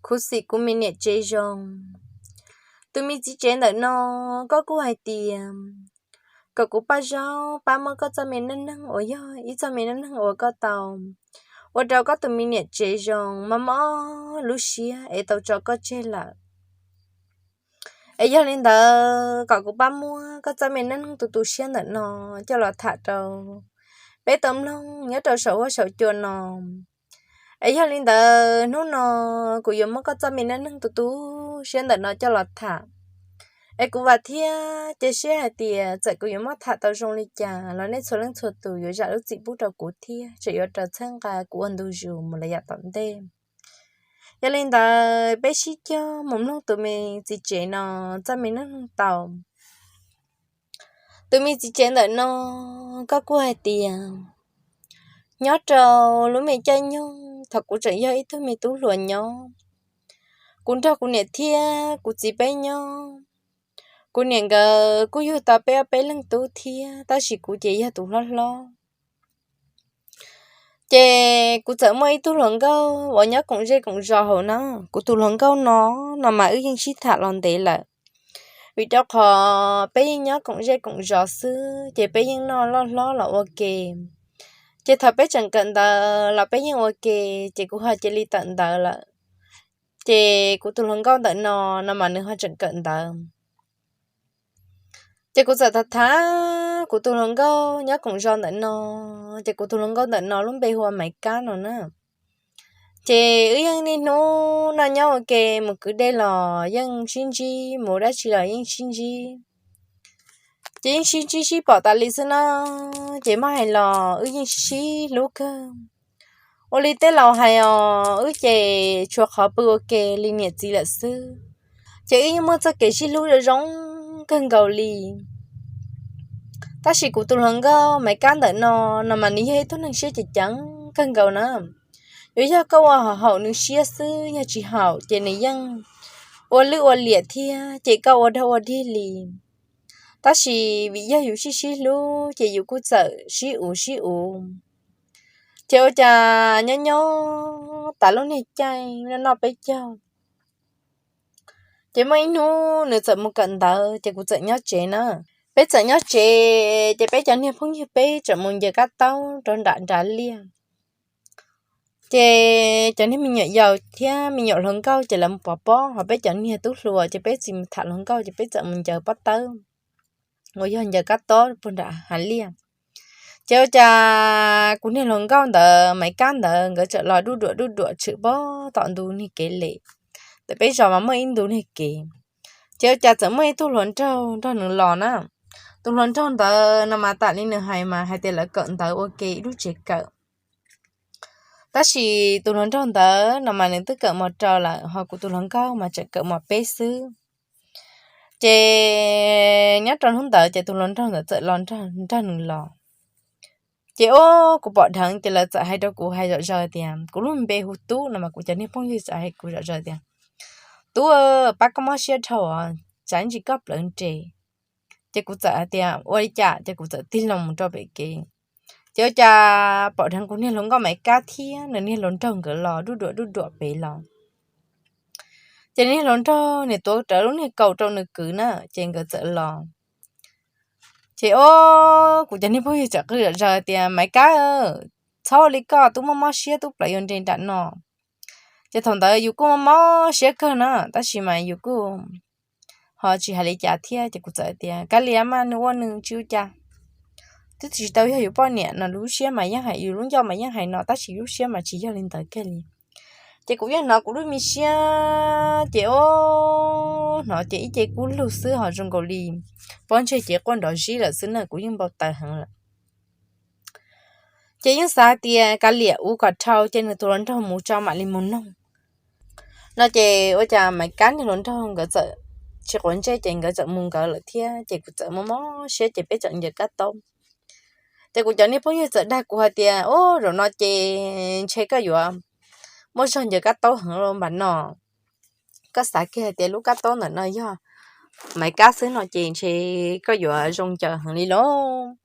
Khuv xim kuv me niam tsev zoo. Tus me txiv tsev ntawm no, koj kuj hais tias kom kuv pab zaub pab muab koj txoj me neej neeg uas yog ib txoj me neej neeg uas koj tau ua rau koj tus me niam tsev zoo mob mob lub siab es tau tso koj tseg lawm. Es yog li ntawd kom kuv pab muab koj txoj me neej neeg tu tu siab ntawm no coj los tham rau peb tau mloog nyob rau saum huab saum cua no. Es yog li ntawd hnub no kuv yuav muab koj txoj me neej neeg tu tu siab ntawm no coj los tham. Es kuv vam thiab cia siab hais tias txawm kuv yuav muab tham tau zoo li cas los nej txhua leej txhua tus yuav zam lub txim pub rau kuv thiab tseem yuav raws txhawb nqa kuv ua ntu zus mus lawm yav tom ntej. Yog li ntawd peb sib cog mus mloog tus me txiv tsev no txoj me neej neeg tau. Tus me txiv tsev ntawm no, koj kuj hais tias nyob rau lub me caij nyoog thaum kuv tseem yog ib tug me tub hluas nyob, kuv nrog kuv niam thiab kuv txiv peb nyob. Kuv niam nkawd kuj yug tau peb ob peb leeg tub thiab, tab sis kuv ces yog tus hlob hlob. Ces kuv txawm muaj ib tug hluas nkauj uas nyob koom zej koom zos hauv na. Kuv tus hluas nkauj no, no mas wb yeej sib tham los ntev lawm, vim rau qhov peb yeej nyob koom zej koom zos xwb ces peb yeej noj loj hlob los ua ke. Ces thaum peb tseem kawm ntawv los peb yeej ua ke, ces kuv ho cia li tawm ntawv lawm. Ces kuv tus hluas nkauj ntawm no, no mas nws ho tseem kawm ntawv. Ces kuv txawm tham tham kuv tus hluas nkauj nyob koom zos ntawm no, ces kuv tus hluas nkauj ntawm no lub npe hu ua Maiv Kab no na. Ces wb yeej niaj hnub noj nyob ua ke, mus kwv dej los yeej sib ntsib, mus dab tsi los yeej sib ntsib. Ces yeej sib ntsib sib pom tas li xwb na. Ces muab hais los wb yeej sib hlub kawg. Ua li tej laus hais os, wb ces tshuav qhov pw ua ke li niam txiv lawm xwb. Ces wb yeej muaj txoj kev sib hlub zoo zoo kawg nkaus li. Tab sis kuv tus hluas nkauj Maiv Kab ntawm no, no mas nws yog ib tug neeg siab ceev ceev kawg nkaus na. Yuav yog koj ua haum nws siab xwb, yog tsis haum ces nws yeej ua lwj ua liam thiab ces koj ua dog ua dig li. Tab sis vim yog yus sib sib hlub ces yus kuj txawm sib uv sib uv. Ces ua cas nyob nyob tas lub niag caij noj noj peb caug, ces muaj ib hnub nws txawm mus kawm ntawv ces kuv txawm nyob tsev na. Peb txawm nyob tsev ces peb cov niag phooj ywg peb txawm mus ncaws kab taub rau nram nrad liaj. Ces cov niag me nyuam yaus thiab me nyuam hluas nkauj ces lawv mus pov pob, ho peb cov niag tub hluas ces peb tsis mus tham hluas nkauj ces peb txawm mus ncaws pob tawb uas yog ncaws kab taub puag nram hav liaj. Ces ua cas kuv niag hluas nkauj ntawd, Maiv Kab ntawd, nkawd txawm los duj duam duj duam tshwm pog tom ntu niag kev lem. Ntawm peb zos mas muaj ib ntu niag kev. Ces ua cas txawm muaj ib tug hluas nraug nrog nws los na. Tus hluas nraug ntawd no mas tam li nws hais mas hais tias lawv kawm ntawv ua ke ib lub tsev kawm. Tab sis tus hluas nraug ntawd no mas nws twb kawm mos rau lawm, ho kuv tus hluas nkauj mas tseem kawm mos peb xwb. Ces nyob rau hnub ntawd ces tus hluas nraug ntawd txawm los nrog nws los. Ces o, kuv pom dheev ces lawv txawm hais rau kuv hais zom zaws tias, kuv lub npe hu Tub no mas kuv cov niag phooj ywg txawm hais kuv zom zaws tias, Tub, pab koj mob siab dhau, tsam ntsis koj plawv nres. Ces kuv txawm hais tias, Ua li cas? Ces kuv txawm tig loo mus rau pem kev. Ces ua cas pom dheev kuv niag hluas nkauj Maiv Kab thiab nws niag hluas nraug nkawd los duj duam duj duam pem los. Ces niag hluas nraug nws tuav rawv lub niag kaus rau nws kwv na, ces nkawd txawm los. Ces o, kuv cov niag phooj ywg txawm qw zom zaws tias, Maiv Kab, txhob ua li koj, Tub mob mob siab, Tub plawv yuav nres nram no. Ces thaum ntawd yus kuj mob mob siab kawg na, tab sis mas yus kuj ho tsis hais li cas thiab. Ces kuv txawm tias, Kav liam mas, nws ua nws, tsis ua cas. Twb tsis tau yog yus poj niam no, lub siab mas yeej hais, yus lub ncauj mas yeej hais no, tab sis lub siab mas tsis yog li ntawd kiag li. Ces kuv yeej hnov kuv lub me siab ces o, hnov ces ib ce kub lug xwb ho zoo nkaus li pob ntseg ces quaj nrov zib lawm xwb na, kuv yeej npau taws heev lawm. Ces yeej xav tias kav liam ua kom dhau ces nws tus hluas nraug mus tso mam li mus noog no. Ces ua cas Maiv Kab niag hluas nraug nkawd txawm tsis quav ntsej ces nkawd txawm mus nkawd lawm thiab, ces kuv txawm mob mob siab ces peb txawm ncaws kab taub. Ces kuv cov niag phooj ywg txawm dag kuv hais tias, Ub, zaum no ces ntshe koj yuav muaj zog ncaws kab taub heev los npam no. Koj xav kiag hais tias lub kab taub ntawm no yog Maiv Kab xwb no ces ntshe koj yuav zoo ncaws heev li lauj.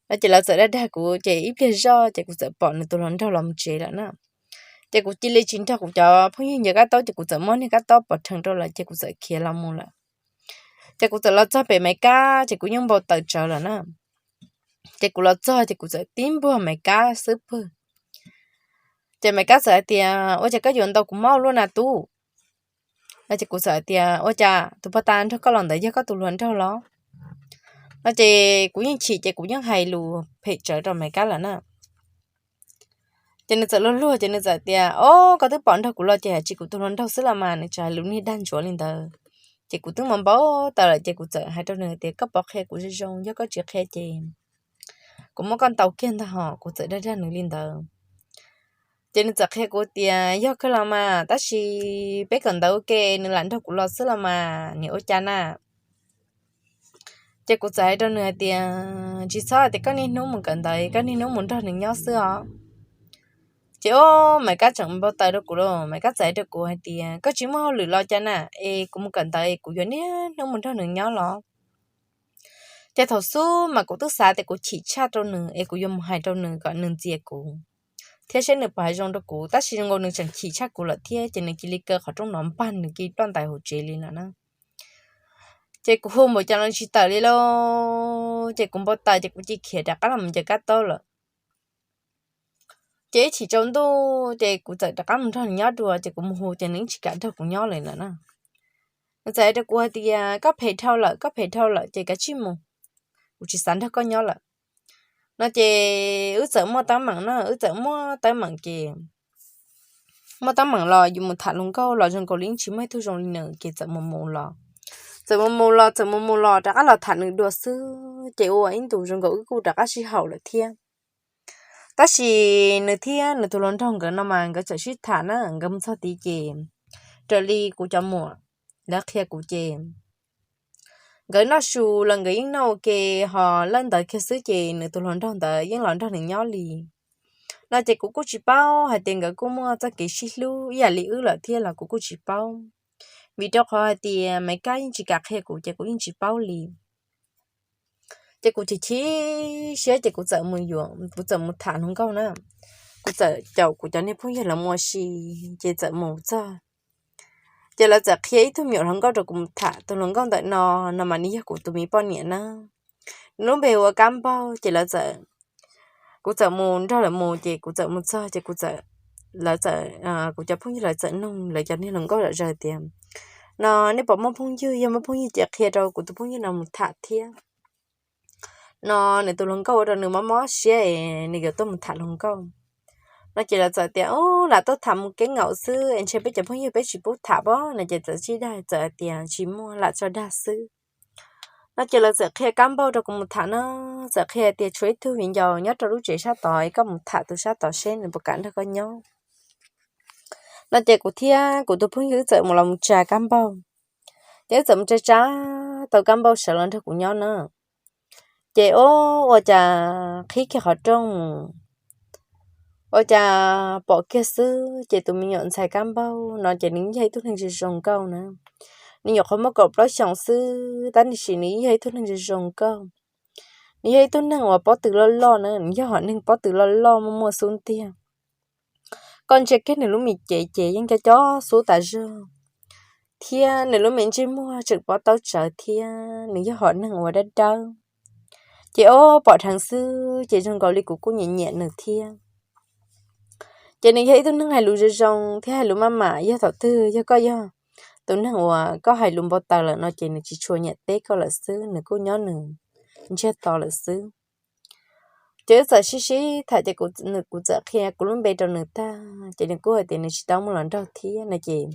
No ces lawv txawm dag dag kuv ces ib pliag zoj ces kuv txawm pom nws tus hluas nraug los mus tsev lawm na. Ces kuv cia li tsis nrog kuv cov phooj ywg ncaws kab taub, ces kuv txawm muab niag kab taub pov rhees rau lawv, ces kuv txawm khiav los mus lawm. Ces kuv txawm los txog pem Maiv Kab, ces kuv yeej npau taws tsawv lawm na. Ces kuv los txog ces kuv txawm tib npuag Maiv Kab xwb pwg. Ces Maiv Kab txawm hais tias, Ua cas koj yuav ntaus kuv mob luaj na tub? No ces kuv txawm hais tias, Ua cas tus pog tas nrog koj los ntawd yog koj tus hluas nraug los? No ces kuv yeej chim ces kuv yeej hais lus phem tsawv rau Maiv Kab lawm na. Ces nws txawm luag luag ces nws txawm tias, Ob, koj twb pom nrog kuv los ces hais tsis kuv tus hluas nraug xwb los mas, nws txawm hais lus niag dag ntsuav li ntawd. Ces kuv twb mus npau taws lawm ces kuv txawm hais rau nws tias, Koj pov qhia kuv zoo zoo, yog koj tsis qhia ces kuv muab koj ntaus kiag ntag hos. Kuv txawm dag dag nws li ntawd. Ces nws txawm qhia kuv tias, Yog kawg los mas, tab sis peb kawm ntawv ua ke, nws lam nrog kuv los xwb los mas, nws ua cas na? Ces kuv txawm hais rau nws hais tias, Tsis txhob hais tias koj niaj hnub mus kawm ntawv, koj niaj hnub mus nrog nws nyob xwb os. Ces ob, Maiv Kab tseem npau taws rau kuv lauj, Maiv Kab txawm hais rau kuv hais tias, Koj tsis muaj hauj lwm los cas na, es kuv mus kawm ntawv es kuv yuav niaj hnub mus nrog nws nyob los? Ces thaum xub mas kuv twb xav tias kuv chim tshaj rau nws es kuv yuav mus hais rau nws kom nws ntxias kuv thiab seb nws puas hais zoo rau kuv, tab sis zoo nkaus nws tseem chim tshaj kuv lawm thiab, ces nws cia li kaw qhov rooj no npag nws cia li ploj ntais hauv tsev li lawm na. Ces kuv hu npaum cas los tsis tawm li lauj, ces kuv npau taws ces kuv cia khiav rov qab los ncaws kab taub lawm. Ces ib chim tsaus ntuj ces kuv txawm rov qab mus nrog nws nyob dua, ces kuv mus hu ces nws yeej tsis kam nrog kuv nyob li lawm na. Nws txawm hais rau kuv hais tias, Koj phem dhau lawm, koj phem dhau lawm ces kav tsij mus, kuv tsis xav nrog koj nyob lawm. No ces wb txawm muaj teeb meem na, wb txawm muaj teeb meem ces muaj teeb meem los yus mus tham hluas nkauj los zoo nkaus li yeej tsis muaj ib tug zoo li nws, ces txawm mus mus los, txawm mus mus los, txawm mus mus los rov qab los tham nws dua xwb, ces ua ib ntus zoo nkaus wb kuj rov qab sib haum lawm thiab. Tab sis nws thiab nws tus hluas nraug nkawd no mas nkawd txawm sib tham na, nkawd mus txog tid ces raws li kuv cov muam lawv qhia kuv ces nkawd noj su los nkawd yeej noj ua ke, ho lawb ntawd kiag xwb ces nws tus hluas nraug ntawd yeej los nrog nws nyob li. No ces kuv kuj tsis paub hais tias nkawd kuj muaj txoj kev sib hlub ib yam li wb lawm thiab los kuv kuj tsis paub, vim rau qhov hais tias Maiv Kab yeej tsis kam qhia kuv ces kuv yeej tsis paub li. Ces kuv chim chim siab ces kuv txawm mus yuav, kuv txawm mus tham hluas nkauj na. Kuv txawm caum kuv cov niag phooj ywg lawv mus ua si, ces txawm mus txog ces lawv txawm qhia ib tug me nyuam hluas nkauj rau kuv mus tham. Tus hluas nkauj ntawm no, no mas nws yog kuv tus me poj niam na, nws lub npe hu ua Kab Npauj. Ces lawv txawm, kuv txawm mus nrog lawv mus, ces kuv txawm mus txog ces kuv txawm, lawv txawm, kuv cov phooj ywg lawv txawm nug lawv cov niag hluas nkauj zom zaws tias, No nej puas muaj phooj ywg? Yog muaj phooj ywg ces qhia rau kuv tus phooj ywg no mus tham thiab. No nws tus hluas nkauj ua rau nws mob mob siab es nws yuav tuaj mus tham hluas nkauj. No ces lawv txawm tias, Lam tuaj tham mus keeb nkaus xwb es ntshe peb cov phooj ywg peb tsis pub tham pob. No ces txawm sib dag txawm hais tias, Tsis muaj, lam tso dag xwb. No ces lawv txawm qhia Kab Npauj rau kuv mus tham na, txawm qhia tias tshuav ib tug viv ncaus nyob rau lub tsev sab tod, koj mus tham tus sab tod seb nws puas kam nrog koj nyob. No ces kuv thiab kuv tus phooj ywg wb txawm mus los mus tsa Kab Npauj, ces wb txawm mus tsa tsa tau Kab Npauj sawv los nrog kuv nyob na. Ces ua cas qhib kiag qhov rooj mus, ua cas pom kiag xwb ces tus me nyuam ntxhais Kab Npauj no ces nws yog ib tug neeg zoo zoo nkauj na. Nws nyuam qhuav muaj kaum plaub xyoos xwb tab sis nws yog ib tug neeg zoo zoo nkauj. Nws yog ib tug neeg uas pob tw loj loj na, nws yog hom neeg pob tw loj loj muaj muaj xub ntiag. Koj ntsia kiag nws lub me cev ces yeej cov cov xub tas zog, thiab nws lub me ntsej muag tseem pob taub tsawv thiab nws yog hom neeg uas dawb dawb. Ces ob pom dheev xwb ces zoo nkaus li kuv kuj nyiam nyiam nws thiab. Ces nws yog ib tug neeg hais lus zoo zoo thiab hais lus maj mam, yog thaum twg yog koj yog tus neeg uas koj hais lus npau taws lawm no ces nws tsis tshua nyiam teb koj lawm xwb, nws kuj nyob nws ntsiag to lawm xwb. Ces wb txawm sib sib tham ces kuv txawm qhia kuv lub npe rau nws tag ces nws kuj hais tias nws tsis tau muaj hluas nraug thiab no ces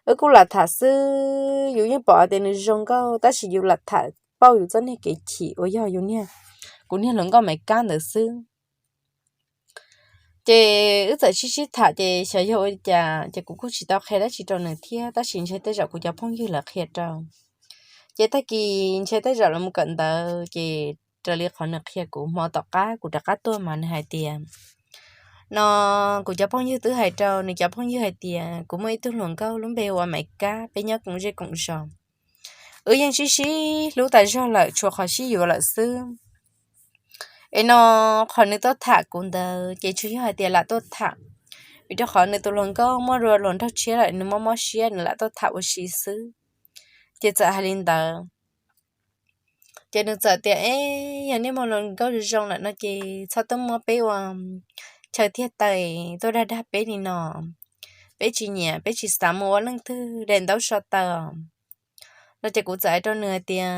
wb kuj lam tham xwb, yus yeej pom tias nws zoo nkauj tab sis yus lam tham pauj yus txoj niag kev chim uas yog yus niag, kuv niag hluas nkauj Maiv Kab ntawd xwb. Ces wb txawm sib sib tham ces xyov yog ua li cas ces kuv kuj tsis tau qhia dab tsi rau nws thiab tab sis ntshe tej zaum kuv cov phooj ywg lawv qhia rau. Ces tag kis ntshe tej zaum lawv mus kawm ntawv ces raws li qhov nws qhia kuv hmo tom qab kuv rov qab tuaj mas nws hais tias, no kuv cov phooj ywg twb hais rau nws cov phooj ywg hais tias kuv muaj ib tug hluas nkauj lub npe ua Maiv Kab, peb nyob koom zej koom zos, wb yeej sib sib hlub tas zog lawm tshuav qhov sib yuav lawm xwb. Es no qhov nws tuaj tham kuv ntawd ces tsuas yog hais tias lam tuaj tham, vim rau qhov nws tus hluas nkauj muaj dua hluas nraug tshiab lawm, nws mob mob siab nws lam tuaj tham ua si xwb. Ces txawm hais li ntawd, ces nws txawm tias, Eb, yog nej muaj hluas nkauj zoo zoo lawm no ces txhob tuaj muab peb ua chaw thiaj taw tuaj dag dag peb li no. Peb tsis nyiam, peb tsis xav mus ua leej twg daim ntaub so taw. No ces kuv txawm hais rau nws hais tias,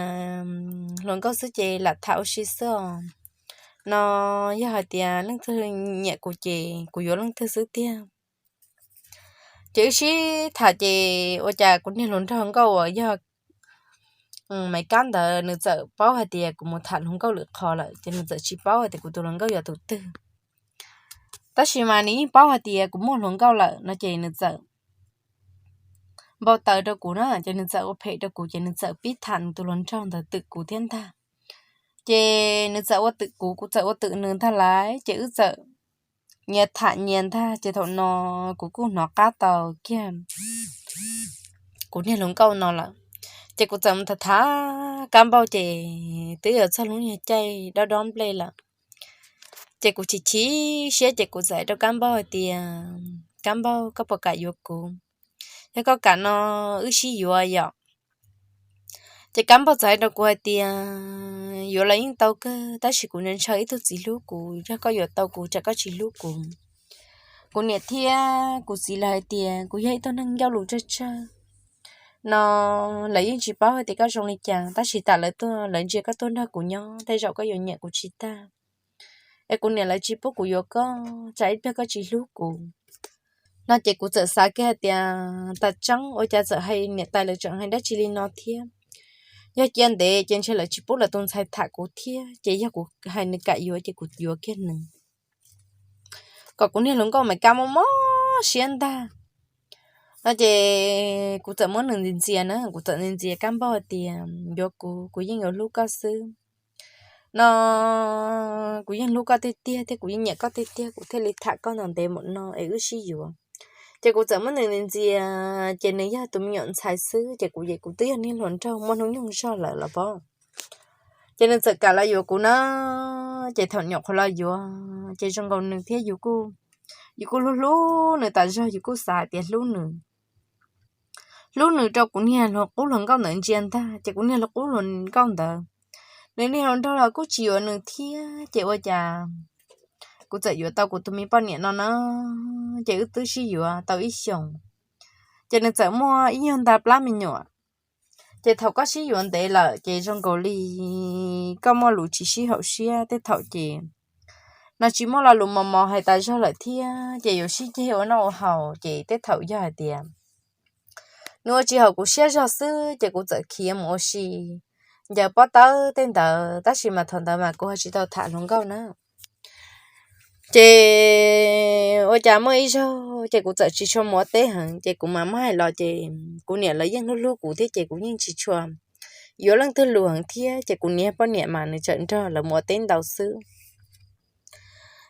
Hluas nkauj xwb ces lam tham ua si xwb os. No yog hais tias leej twg nyiam kuv ces kuv yuav leej twg xwb tiag. Ces wb sib tham ces ua cas kuv niag hluas nraug nkauj uas yog Maiv Kab ntawd nws txawm paub hais tias kuv mus tham hluas nkauj lwm qhov lawm, ces nws txawm tsis paub hais tias kuv tus hluas nkauj yog tus twg. Tab sis mas nws yeej paub hais tias kuv muaj hluas nkauj lawm no ces nws txawm npau taws rau kuv na, ces nws txawm ua phem rau kuv, ces nws txawm pib tham nws tus hluas nraug ntawd twm kuv thiab ntag. Ces nws txawm ua twm kuv, kuv txawm ua twm nws ntag lauj, ces wb txawm nyias tham nyias ntag. Ces thaum no kuv kuj hnov qab tau kiag kuv niag hluas nkauj no lawm, ces kuv txawm mus tham tham Kab Npauj, ces twb yuav txog lub niag caij dob dob nplej lawm. Ces kuv chim chim siab, ces kuv txawm hais rau Kab Npauj hais tias, Kab Npauj, koj puas kam yuav kuv? Yog koj kam no wb sib yuav yom. Ces Kab Npauj txawm hais rau kuv hais tias, Yuav los yeej tau kawg, tab sis kuv ntshaw ib tug txiv hlub kuv, yog koj yuav tau kuv tsam koj tsis hlub kuv. Kuv niam thiab kuv txiv lawv hais tias kuv yog ib tug neeg ncauj lus tsawg tsawg no, lawv yeej tsis paub hais tias koj zoo li cas, tab sis tam lawv tuag lawv ntsia koj tuaj nrog kuv nyob, tej zaum koj yuav nyiam kuv tsis tag. Es kuv niam lawv tsis pub kuv yuav koj, tsam ib pliag koj tsis hlub kuv. No ces kuv txawm xav kiag hais tias, Tam tseeb ua cas txawm hais niam tais lawv tseem hais dab tsi li no thiab? Yog cia ntev ces ntshe lawv tsis pub lawv tus ntxhais tham kuv thiab, ces yog kuv hais nws kam yuav ces kuv yuav kiag nws, kom kuv niag hluas nkauj Maiv Kab mob mob siab ntag. No ces kuv txawm muab nws ntxias ntxias na, kuv txawm ntxias ntxias Kab Npauj hais tias, Yuav kuv, kuv yeej yuav hlub koj xwb. No kuv yeej hlub koj tiag tiag thiab kuv yeej nyiam koj tiag tiag, kuv thiaj li tham koj ntev ntev mus no es wb sib yuav. Ces kuv txawm muab nws ntxias, ces nws yog tus me nyuam ntxhais xwb, ces kuv ces kuv twb yog niag hluas nraug muaj hnub nyoog zog lawm los pob. Ces nws txawm kam los yuav kuv na, ces thaum nyuam qhuav los yuav ces zoo nkaus nws thiab yus kuj, yus kuj hlub hlub nws tas zog, yus kuj xav hais tias hlub nws, hlub nws rau kuv niag hluas qub hluas nkauj ntawd ntsia ntag, ces kuv niag hluas qub hluas nkauj ntawd, nws niag hluas nraug los kuj tsis yuav nws thiab, ces ua cas kuv txawm yuav tau kuv tus me poj niam no na, ces wb twb sib yuav tau ib xyoos, ces nws txawm muaj ib nyuag nta plab me nyuam. Ces thaum koj sib yuav ntev lawm ces zoo nkaus li koj muaj lus tsis sib haum siab, tej thaum ces no tsis muaj lo lus mos mos hais tas zog lawm thiab, ces yuav sib ceg ua noj ua haus, ces tej thaum yog hais tias nws ua tsis haum kuv siab zog xwb ces kuv txawm khiav mus ua si ncaws pob tawb tej ntawd, tab sis mas thaum ntawd mas kuv ho tsis tau tham hluas nkauj na. Ces ua cas muaj ib zaug ces kuv txawm tsis tshua mus ua teb heev, ces kuv mas muab hais los ces kuv niam lawv yeej hlub hlub kuv thiab, ces kuv yeej tsis tshua yuav leej twg lus heev thiab, ces kuv niag poj niam mas nws tseem nrog lawv mus ua teb ntau xwb.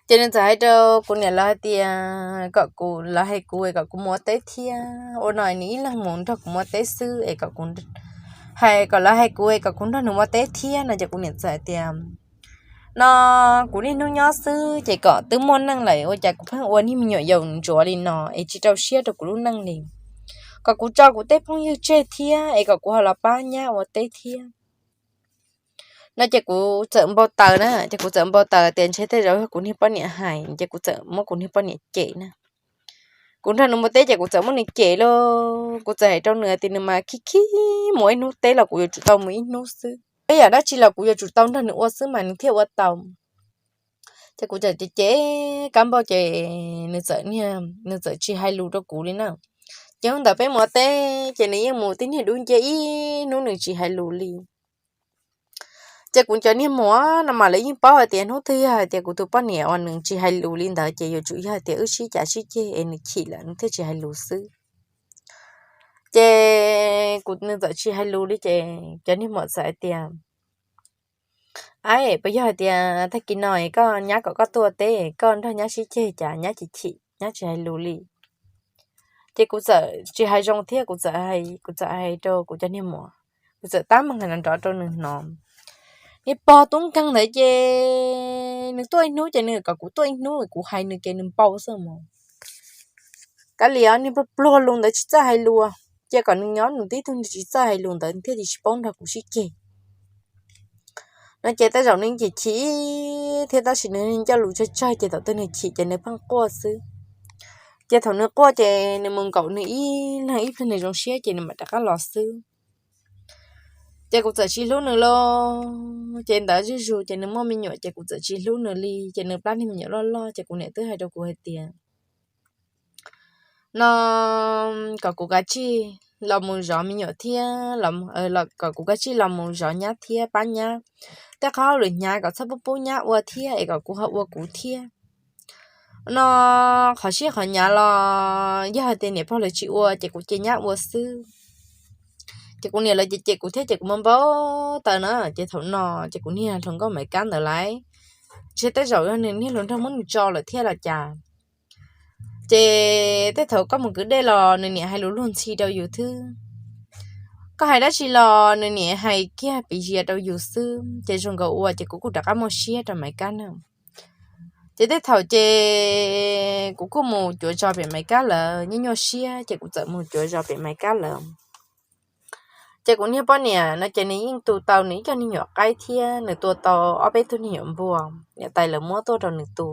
Ces nws txawm hais rau kuv niam lawv hais tias kom kuv, lawv hais kuv es kom kuv mus ua teb thiab, ua no nws ib leeg mus nrog kuv mus ua teb xwb es kom kuv, hais kom lawv hais kuv es kom kuv nrog nws mus ua teb thiab no, ces kuv niam txawm hais tias no kuv niaj hnub nyob xwb ces kom twb muaj neej lawm ua cas kuv pheej ua niag me nyuam yaus ntsuav li no es tsis rau siab rau kuv lub neej li, kom kuv tso kuv tej phooj ywg tseg thiab es kom kuv ho los pab nyab ua teb thiab no. Ces kuv txawm npau taws na, ces kuv txawm npau taws tias ntshe tej zaum yog kuv niag poj niam hais, ces kuv txawm muab kuv niag poj niam cem na. Kuv nrog nws mus teb ces kuv txawm muab nws cem lauj, kuv txawm hais rau nws tias nws mas khib khib mus ib hnub teb los kuv yuav tsum tau mus ib hnub xwb, tej yam dab tsi los kuv yuav tsum tau nrog nws ua xwb mas nws thiaj ua tau. Ces kuv txawm cem cem Kab Npauj ces nws txawm, nws txawm tsis hais lus rau kuv li na. Ces hnub ntawd peb mus ua teb ces nws yeej mus tib niag dub nce ib hnub nws tsis hais lus li. Ces kuv cov niag muam no mas lawv yeej paub hais tias hnub twg yog hais tias kuv tus poj niam uas nws tsis hais lus li ntawd ces yuav tsum yog hais tias wb sib cav sib ceg es nws chim lawm nws thiaj tsis hais lus xwb. Ces kuv, nws txawm tsis hais lus li ces cov niag muam txawm hais tias, Ab, puas yog hais tias tag kis no koj nyab kom koj tuaj teb koj nrog nyab sib ceg cas nyab chim chim nyab tsis hais lus li? Ces kuv txawm tsis hais zoo thiab kuv txawm, kuv txawm hais rau kuv cov niag muam, kuv txawm tab meeg nrov nrov rau nws hnov. Niag pog tub nkeeg ntawd ces nws tuaj ib hnub ces nws kom kuv tuaj ib hnub, kuv hais nws ces nws npau xwb mog. qab li os, niag pluag pluag lus ntawd tsis txawj hais lus, cia kom nws nyob nws tib tug, nws tsis txawj hais lus ntawd thiaj li tsis paub nrog kuv sib ceg. No ces tej zaum nws chim chim thiab, tab sis nws coj lus tsawg tsawg ces thaum twg nws chim ces nws pheej quaj xwb. Ces thaum nws quaj ces nws mus nkaum nws ib leeg ib pliag nws zoo siab ces nws mam rov qab los xwb. Ces kuv txawm tsis hlub nws lauj. Ces ntawd zuj zus ces nws muaj me nyuam ces kuv txawm tsis hlub nws li. Ces nws plab niag me nyuam loj loj ces kuv niam twb hais rau kuv hais tias no kom kuv kav tsij los mus zov me nyuam thiab, kom kuv kav tsij los mus zov nyab thiab pab nyab tej qhov hauj lwm hnyav, kom txhob pub pub nyab ua thiab es kom kuv ho ua kuv thiab. No qhov siab qhov hnyav los yog hais tias niam pog lawv tsis ua ces kuv cia nyab ua xwb. Ces kuv niam lawv ces cem kuv thiab ces kuv npau npau taws na. Ces thaum no ces kuv niag hluas nkauj Maiv Kab ntawd lawm, ntshe tej zaum yog nws niag hluas nraug muab nws tso lawm thiab los cas. Ces tej thaum koj mus kwv dej los nws niam hais lus luag ntxhi rau yus xwb. Koj hais dab tsi los nws niam hais kiag piv zias rau yus xwb. Ces zoo nkaus ua ces kuv kuj rov qab muaj siab rau Maiv Kab na. Ces tej thaum ces kuv kuj mus cuav zos pem Maiv Kab lawv, nyuaj nyuaj siab ces kuv txawm mus cuav zos pem Maiv Kab lawv. Ces kuv niag poj niam no ces nws yeej tu tau nws ib co niag nyuam qaib thiab nws tua tau ob peb tug niag nyuam npua, niam tais lawv muab tuaj rau nws tu.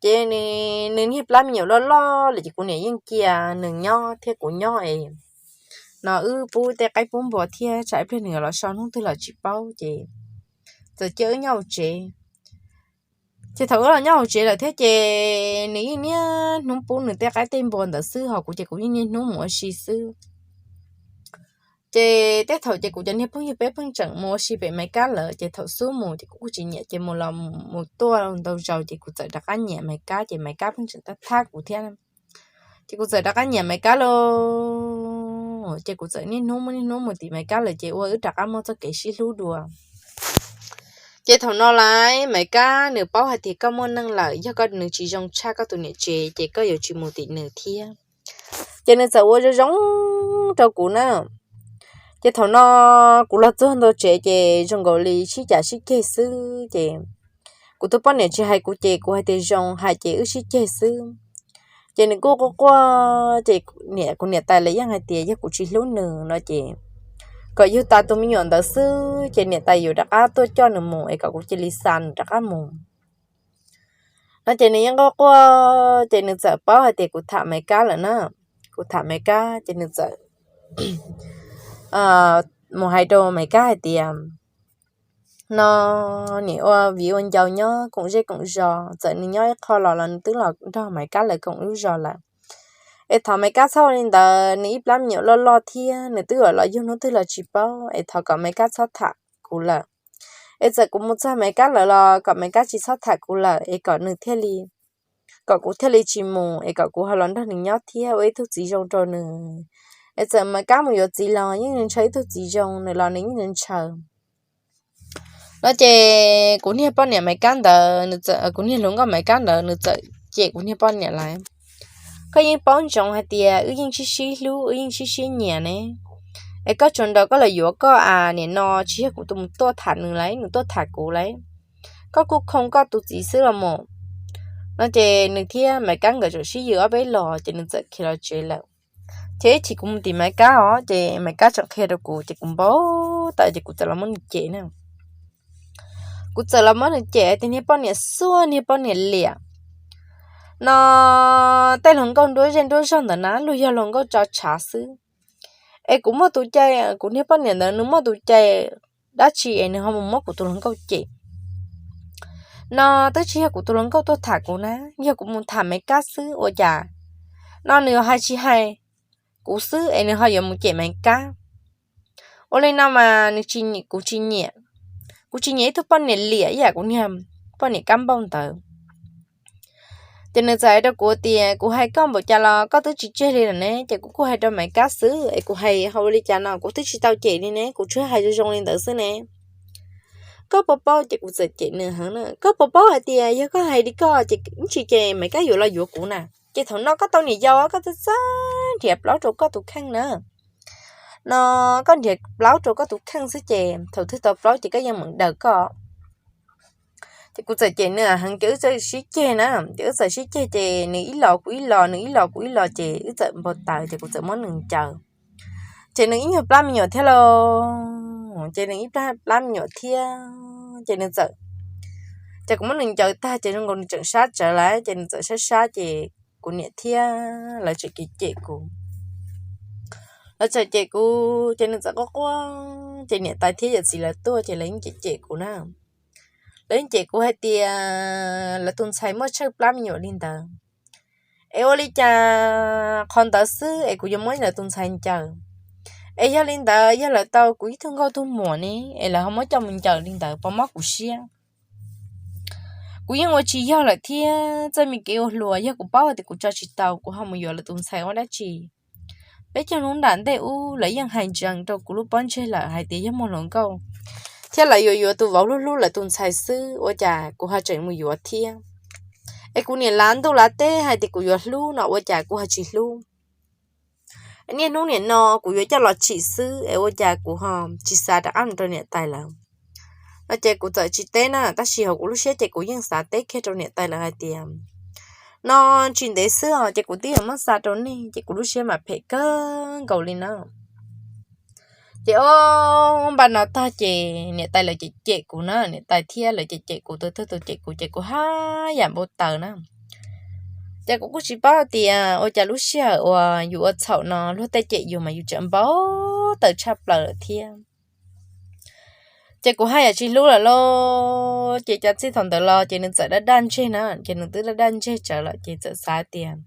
Ces nws niag plab me nyuam loj loj lawm ces kuv niam yeej cia nws nyob thiab kuv nyob es no wb pub tej qaib pub npua thiab tsam ib pliag nws los so hnub twg los tsis paub ces txawm cia wb nyob hauv tsev. Ces thaum wb los nyob hauv tsev lawm thiab ces nws yeej niaj hnub pub nws tej qaib tej npua ntawd xwb, ho kuv ces kuv yeej niaj hnub mus ua si xwb. Ces tej thaum ces kuv cov niag phooj ywg peb pheej tseem mus ua si pem Maiv Kab lawm, ces thaum xub mus ces kuv kuj tsis nyiam, ces mus los mus tuaj ntau zaus ces kuv txawm rov qab nyiam Maiv Kab, ces Maiv Kab pheej tseem tab thab kuv thiab. Ces kuv txawm rov qab nyiam Maiv Kab lauj. Ces kuv txawm niaj hnub muaj niaj hnub mus tim Maiv Kab lawm ces ua wb rov qab muaj txoj kev sib hlub dua. Ces thaum no lawm Maiv Kab nws paub hais tias koj muaj neej lawm, yog koj nws tsis zoo tshaj koj tus niam tsev ces koj yuav tsis mus tim nws thiab. Ces nws txawm ua zoo zoo rau kuv na. Ces thaum no kuv los txog ntua tsev ces zoo nkaus li sib cav sib ceg xwb ces kuv tus poj niam tsis hais kuv ces kuv hais tias zoo, hais ces wb sib ceg xwb. Ces nws kuj quaj quaj ces kuv niam tais lawv yeej hais tias yog kuv tsis hlub nws no ces kom yug tas tus me nyuam ntawd xwb ces niam tais yuav rov qab tuaj coj nws mus es kom kuv cia li xa nws rov qab mus no ces nws yeej quaj quaj ces nws txawm paub hais tias kuv tham Maiv Kab lawm na. Kuv tham Maiv Kab ces nws txawm mus hais rau Maiv Kab hais tias no nim ua viv ua ncaus nyob koom zej koom zos, txawm nws nyob ib qho los los nws twb los nrog Maiv Kab lawv koom lub zos lawm. Es thov Maiv Kab txhob ua li ntawd, nws ib plab me nyuam loj loj thiab nws twb yuav los yug hnub twg los tsis paub, es thov kom Maiv Kab txhob tham kuv lawm. Es txawm kuv mus txog Maiv Kab lawm los kom Maiv Kab tsis txhob tham kuv lawm es kom nws thiaj li, kom kuv thiaj li tsis mus es kom kuv ho los nrog nws nyob thiab ua ib tug txiv zoo rau nws. Es txawm Maiv Kab mus yuav txiv los yeej ntshaw ib tug txiv zoo, nws los nws yeej ntshaw no ces kuv niag poj niam Maiv Kab ntawd, kuv niag hluas nkauj Maiv Kab ntawd nws txawm cem kuv niag poj niam lawm. Koj yeej paub ntsoov hais tias wb yeej sib sib hlub, wb yeej sib sib nyiam ne. Es koj tsuas nrog koj los yuav koj a, nim no tsis yog kuv tus mus tuaj tham nws lawm, nws tuaj tham kuv lawm. Koj kuj khoo koj tus txiv xwb los mus no ces nws thiab Maiv Kab nkawd txawm sib yws ob peb los ces nws txawm khiav los tsev lawm. Ces ib chim kuv mus tim Maiv Kab os ces Maiv Kab tseem qhia rau kuv ces kuv npau taws ces kuv txawm los muab nws cem na. Kuv txawm los muab nws cem tias niag poj niam xuaj, niag poj niam liam no, tej hluas nkauj nruab zej nruab zog ntawd na luag yog hluas nkauj tso tshav xwb. Es kuv muaj tus cai, kuv niag poj niam ntawd nws muaj tus cai dab tsi es nws ho mus muab kuv tus hluas nkauj cem no? Twb tsis yog kuv tus hluas nkauj tuaj tham kuv na, yog kuv mus tham Maiv Kab xwb ua cas no nws hais tsis hais kuv xwb es nws ho yuav mus cem Maiv Kab. Ua li no mas nws, kuv tsis nyiam, kuv tsis nyiam ib tug poj niam liam ib yam kuv niag poj niam kab npauj ntawd. Ces nws txawm hais rau kuv tias kuv hais koj npaum cas los koj twb tsis tseg li lawm ne, ces kuv kuj hais rau Maiv Kab xwb es kuv hais ho ua li cas no kuv twb tsis tau cem li ne, kuv tsuas hais zoo zoo li ntawd xwb ne. Koj puas paub, ces kuv txawm cem nws heev na, koj puas paub hais tias yog koj hais li koj ces ib tsam ces Maiv Kab yuav los yuav kuv na. Ces thaum no koj tau niam yau koj txawj txawj nrhiav plaub rau koj tus kheej na. No koj nrhiav plaub rau koj tus kheej xwb ces thaum twg tau plaub ces koj yeej meem daws koj. Ces kuv txawm cem nws heev ces wb txawm sib ceg na, ces wb txawm sib ceg ces nws ib los kuv ib los, nws ib los kuv ib los ces wb txawm npau taws ces kuv txawm muab nws ncaws. Ces nws ib nyuag plab me nyuam thiab lauj, ces nws ib plab plab me nyuam thiab ces nws txawm, ces kuv muab nws ncaws tag ces zoo nkaus nws tseem sab tsawv lawm ces nws txawm sab sab ces kuv niam thiab lawv tseem cem cem kuv. Lawv txawm cem kuv ces nws txawm quaj quaj ces niam tais thiab yawm txiv lawv tuaj ces lawv yeej cem cem kuv na. Lawv yeej cem kuv hais tias lawv tus ntxhais muaj tsawg plab me nyuam li ntawd, es ua li cas qhov ntawd xwb es kuv yuav muab lawv tus ntxhais ncaws. Es yog li ntawd yog lawv tau kuv ib tug nkauj tug muam ne es lawv ho muab coj mus ncaws li ntawd puas mob kuv siab? Kuv yeej ua tsis yog lawm thiab, txoj me kev ua hluas yog kuv paub hais tias kuv tso tsis tau kuv ho mus yuav lawv tus ntxhais ua dab tsi? Peb cov hnub nram ntej ub lawv yeej hais ntsees rau kuv lub pob ntseg lawm hais tias yog muaj hluas nkauj thiab lawv yuav yuav tus vauv hlub hlub lawv tus ntxhais xwb ua cas kuv ho tseem mus yuav thiab? Es kuv niam lav ntuj lav teb hais tias kuv yuav hlub no ua cas kuv ho tsis hlub? Niaj hnub nim no kuv yuav coj los tsim xwb es ua cas kuv ho tsis xav rov qab mus rau niam tais lawv? No ces kuv txawm tsis teb na, tab sis hauv kuv lub siab ces kuv yeej xav teb kiag rau niam tais lawv hais tias no tsis ntev xwb os ces kuv twb yuav muab xa rau nej ces kuv lub siab mas phem kawg nkaus li na. Ces ob npaj no tag ces niam tais lawv cem cem kuv na, niam tais thiab lawv cem cem kuv, tus twg tus cem kuv ces kuv haj yam npau taws na. Ces kuv kuj tsis paub tias ua cas lub sij hawm uas yus ua txhaum no luag tej cem yus mas yus tseem npau taws tshaj plaws lawm thiab. Ces kuv haj yam tsis hlub lawm lauj, ces cas txij thaum ntawd los ces nws txawm daj daj ntseg na, ces nws twb daj daj ntseg tsawv lawm ces txawm xav tias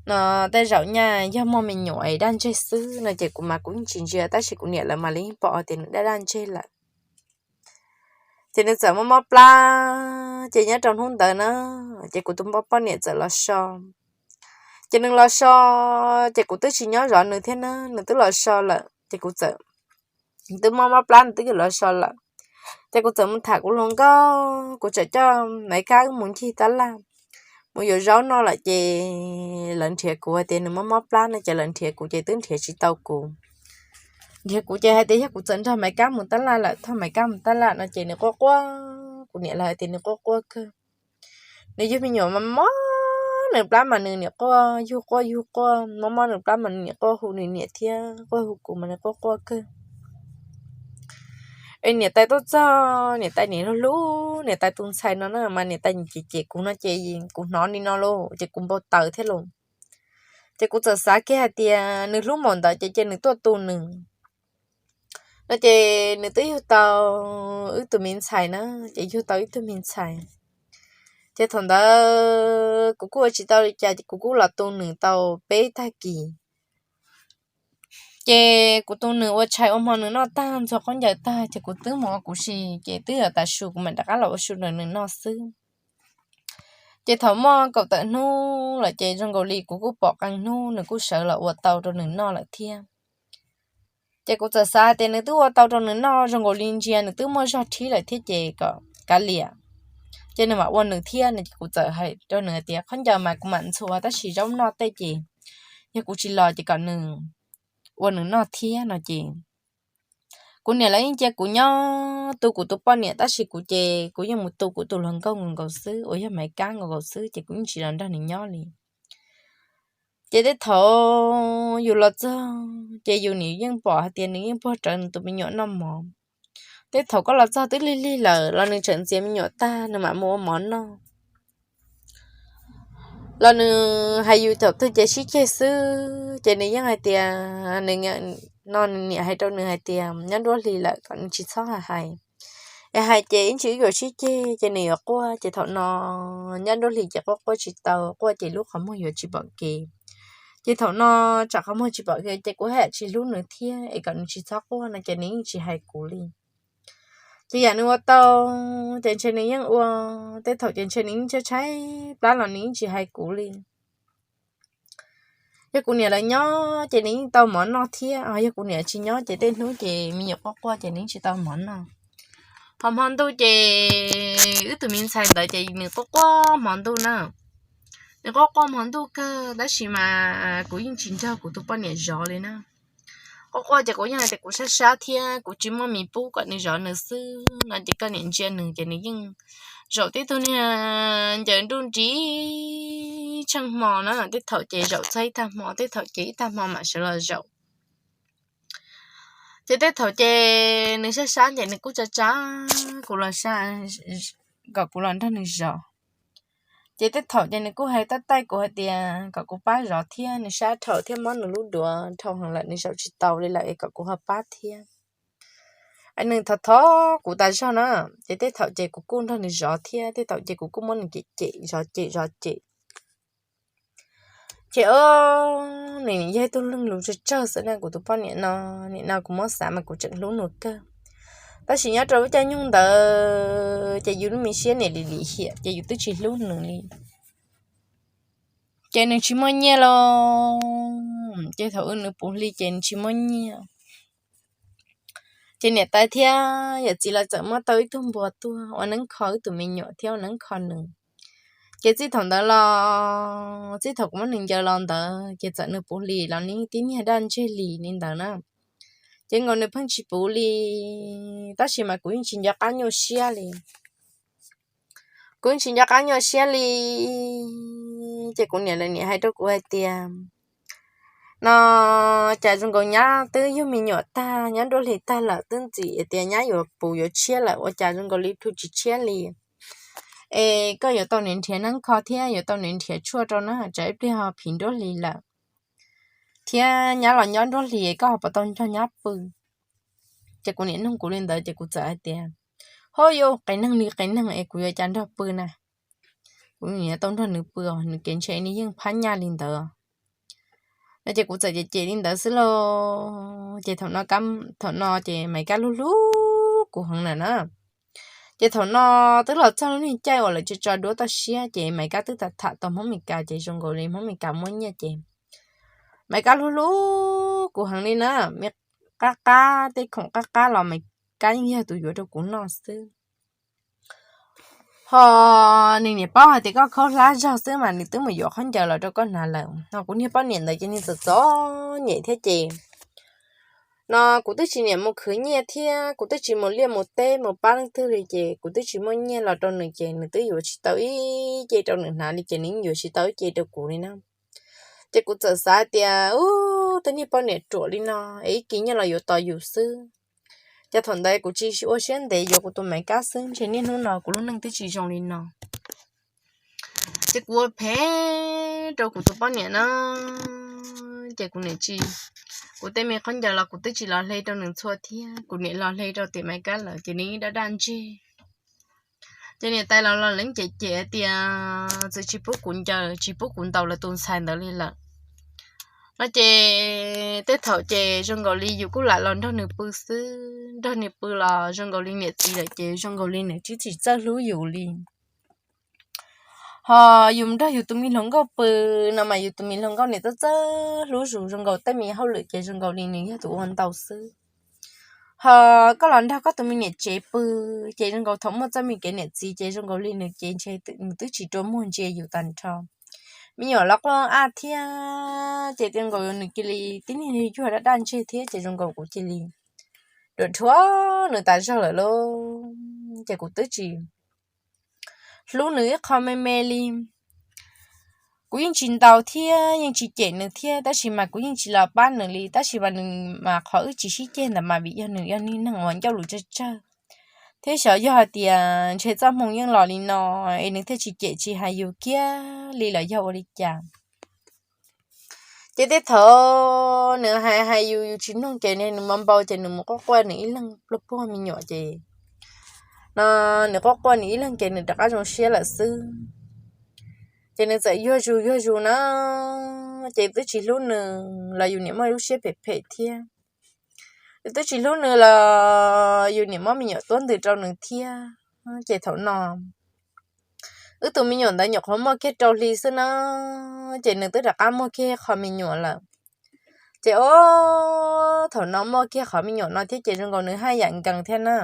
no tej zaum nyaj yog muaj me nyuam es daj ntseg xwb no ces kuv mas kuv yeej tsis ntsia tab sis kuv niam lawv mas lawv yeej pom tias nws daj daj ntseg lawm. Ces nws txawm muab mob plab, ces nyob rau hnub ntawd na ces kuv tus poj niam txawm los so. Ces nws los so, ces kuv twb tsis nyob zov nws thiab na, nws twb los so lawm ces kuv txawm, twb mob mob plab nws twb los so lawm. Ces kuv txawm mus tham kuv hluas nkauj, kuv txawm coj Maiv Kab wb mus ncig tab laj, mus yuav zaub noj lawm ces lawv nrhiav kuv hais tias nws mob mob plab no ces lawv nrhiav kuv ces twb nrhiav tsis tau kuv. Nrhiav kuv ces hais tias yog kuv txawm nrog Maiv Kab mus tab laj lawm, thauj Maiv Kab mus tab laj no ces nws quaj quaj, kuv niam lawv hais tias nws quaj quaj kawg. Nws yug me nyuam mas mob nws plab mas nws niam quaj yug quaj yug quaj, mob mob nws plab mas nws niam quaj hu nws niam thiab quaj hu kuv mas nws quaj quaj kawg. Es niam tais tuaj txog, niam tais niam hlub hlub niam tais tus ntxhais no na mas niam tais cem cem kuv no ces kuv hnov li no lauj ces kuv npau taws thiab lauj. Ces kuv txawm xav kiag hais tias nws hlub npaum ntawd ces cia nws tuaj tu nws no ces nws twb yug tau wb tus me ntxhais na, ces yug tau ib tug me ntxhais. Ces thaum ntawd kuv kuj ua tsis tau li cas ces kuv kuj los tu nws tau peb tag kis. Ces kuv tu nws ua tshais ua hmo nws noj tag ntxuag khaub ncaws tag ces kuv twb mus ua kuv si, ces twb yuav tav su kuv mam rov qab los ua su nrog nws noj xwb. Ces thaum muaj kaum tawm hnub lawm ces zoo nkaus li kuv kuj pom qee hnub nws kuj sawv los ua tau rau nws noj lawm thiab. Ces kuv txawm xav tias nws twb ua tau rau nws noj zoo nkaus li ntsia nws twb muaj zog thib lawm thiab ces kom kav liam, ces nws mam ua nws thiab no ces kuv txawm hais rau nws hais tias khaub ncaws mas kuv mam ntxhua tab sis zaub noj tej ces yog kuv tsis los ces kom nws ua nws noj thiab no ces kuv niam lawv yeej cia kuv nyob tu kuv tus poj niam tab sis kuv ces kuv yeej mus tu kuv tus hluas nkauj nkaus nkaus xwb uas yog Maiv Kab nkaus nkaus xwb ces kuv yeej tsis los nrog nws nyob li. Ces tej thaum yus los txog ces yus nim yeej pom hais tias nws yeej puag rawv nws tus me nyuam noj mov. Tej thaum koj los txog twb lig lig lawm los nws tseem ntxias me nyuam tag nws mam mus ua mov noj. Los nws hais yus thaum twg ces sib ceg xwb ces nws yeej hais tias, nws, no nws niam hais rau nws hais tias nyob nruab hlis lawm kom nws tsis txhob hais hais, es hais ces ib ntsis wb yuav sib ceg ces nws yuav quaj ces thaum no nyob nruab hlis ces quaj quaj tsis tau, quaj ces lub qhov muag yuav tsis pom kev. Ces thaum no tsam qhov muag tsis pom kev ces kuv haj yam tsis hlub nws thiab es kom nws tsis txhob quaj no ces nws yeej tsis hais kuv li. Ces yam nws ua tau ces ntshe nws yeej ua, tej thaum ces ntshe nws yeej tshaib tshaib plab los nws yeej tsis hais kuv li. Yog kuv niam lawv nyob ces nws yeej tau mov noj thiab, yog kuv niam tsis nyob ces tej hnub ces me nyuam quaj quaj ces nws yeej tsis tau mov noj. Ho hmo ntuj ces wb tus me ntxhais ntawd ces nws quaj quaj hmo ntuj na. Nws quaj quaj hmo ntuj kawg tab sis mas kuv yeej tsis nrog kuv tus poj niam zov li na. Quaj quaj ces kuv yeej hais tias kuv sab sab thiab kuv tsis muaj mis pub kom nws zov nws xwb no ces koj niam ntsia nws ces nws yeej zaum tib tug niag ncaws nruj nris tsheej hmo na, tej thaum ces zaum txog ib tag hmo, tej thaum ces ib tag hmo mam sawv los zaum. Ces tej thaum ces nws sab sab ces nws kuj tsa tsa kuv los, kom kuv los nrog nws zov. Ces tej thaum ces nws kuj hais tab taij kuv hais tias kom kuv pab zov thiab, nws sab dhau thiab mob nws lub duav dhau heev lawm, nws zaum tsis tau li lawm es kom kuv ho pab thiab. Nws thov thov kuv tas zog na, ces tej thaum ces kuv kuj nrog nws zov thiab, tej thaum ces kuv kuj muab nws cem cem zov cem zov cem. Ces o, nws yog ib tug neeg lus tsawg tsawg xwb na, kuv tus poj niam no, nim no kuv muab xav mas kuv tseem hlub nws kawg. Tab sis nyob rau lub caij nyoog ntawd ces yus lub me siab niam lim lim hiam ces yus twb tsis hlub nws li. Ces nws tsis muaj nyiaj los, ces thaum wb nws puv hli ces nws tsis muaj nyiaj. Ces niam tais thiab yawm txiv lawv txawm muab tau ib tug npua tuaj ua neeb kho wb tus me nyuam thiab ua neeb kho nws. Ces txij thaum ntawd los, txij thaum kuv muab nws ncaws los ntawd ces txawm nws puv hli los nws tib niag daj ntseg li li ntawd na. Ces nkaus nws pheej tsis puv li, tab sis mas kuv yeej tsis nco qab nyuaj siab li. Kuv yeej tsis nco qab nyuaj siab li. Ces kuv niam lawv niam hais rau kuv hais tias, no cas zoo nkaus nyab twb yug me nyuam tag, nyab nruab hlis tag lawm, twb ntxim tias nyab yuav puv yuav tshiab lawm, ua cas zoo nkaus li phu tsis tshiab li. Es koj yuav tau nrhiav neeb kho thiab yuav tau nrhiav tshuaj rau na, tsam ib pliag ho phiv nruab hlis lawm thiab nyab los nyob nruab hlis koj ho puas tau nrog nyab pw. Ces kuv niam nug kuv li ntawd ces kuv txawm hais tias, ho yuav qias neeg li qias neeg es kuv yuav cas nrog pw na. Kuv yuav tau nrog nws pw, nws kev ntshe nws yeej phab nyaj li ntawd no. Ces kuv txawm cem cem li ntawd xwb lauj. Ces thaum no ces Maiv Kab hlub hlub kuv heev na na. Ces thaum no twb los txog lub niag caij uas lawv tso duab toj siab ces Maiv Kab twb tham tham tau Hmoob Mes Kas ces zoo nkaus li Hmoob Mes Kas muaj nyiaj ces Maiv Kab hlub hlub kuv heev li na. Me qab qab tej khoom qab qab los Maiv Kab yeej yog tus yuav rau kuv noj xwb. Ho nws niam paub hais tias koj khaub hlab zog xwb mas nws twb mus yuav khaub ncaws los rau koj hnav lawm. Ho kuv niag poj niam ntawd ces nws txom txom nyem thiab ces no kuv twb tsis niam mus khwv nyiaj thiab kuv twb tsis mus liaj mus teb mus pab leej twg li ces kuv twb tsis muaj nyiaj los rau nws ces nws twb yuav tsis tau ib ce rau nws hnav li ces nws yeej yuav tsis tau ib ce rau kuv li na. Ces kuv txawm xav tias, ub, tej niag poj niam ruam li no es ib kis nyiaj los yuav tos yus xwb. Ces thaum ntawd kuv tsis ua siab ntev yuav kuv tus Maiv Kab xwb ntshe niaj hnub no kuv lub neej twb tsis zoo li no. Ces kuv ua phem rau kuv tus poj niam na, ces kuv niam tsis, kuv tej me khaub ncaws los kuv twb tsis los hle rau nws txhua thiab, kuv niam los hle rau tim Maiv Kab lawm ces nws daj daj ntseg. Ces niam tais los los leej cem cem hais tias txawm tsis pub kuv ncaws tsis pub kuv ntaus lawv tus ntxhais ntawd li lawm no ces tej thaum ces zoo nkaus li yus kuj lam los nrog nws pw xwb, nrog nws pw los zoo nkaus li niam txiv lawm ces zoo nkaus li nws twb tsis txawj hlub yus li. Ho yus nrog yus tus me hluas nkauj pw no mas yus tus me hluas nkauj niam txawj txawj hlub yus zoo nkaus tej me hauj lwm ces zoo nkaus li nws yog tus ua ntau xwb. Ho koj los nrog koj tus me niam tsev pw ces zoo nkaus thaum muaj txoj me kev niam txiv ces zoo nkaus li nws ces ntshe nws twb tsis rua muag ntsia yus tag nrho. Me nyuam los quaj aj thiab ces zoo nkaus nws cia li tib niag yuag daj daj ntseg thiab ces zoo nkaus kuv cia li ruam rhuav nws tas zog lawm lauj. Ces kuv twb tsis hlub nws ib qho me me li. Kuv yeej tsis ntaus thiab yeej tsis cem nws thiab tab sis mas kuv yeej tsis los pab nws li tab sis mas nws mas qhov wb tsis sib ceg ntawd mas vim yog nws yog niag neeg uas ncauj lus tsawg tsawg thiab xyov yog hais tias ntshe txoj hmoo yeej los li no es nws thiaj tsis cem tsis hais yus kiag li los yog ua li cas. Ces tej thaum nws hais hais yus yus tsis mloog ces nws npau npau ces nws mus quaj quaj nws ib leeg pluag puag me nyuam ces no nws quaj quaj nws ib leeg ces nws rov qab zoo siab lawm xwb. Ces nws txawm yuag zus yuag zus na, ces twb tsis hlub nws los yus niam muaj lub siab phem phem thiab. Yus twb tsis hlub nws los yus niam muab me nyuam tuab ntws rau nws thiab. Ces thaum no wb tus me nyuam ntawd nyuam qhuav muaj kiag rau hli xwb na, ces nws twb rov qab muaj kiag qho me nyuam lawm. Ces o, thaum no muaj kiag qhov me nyuam no thiab ces zoo nkaus nws haj yam nkees thiab na.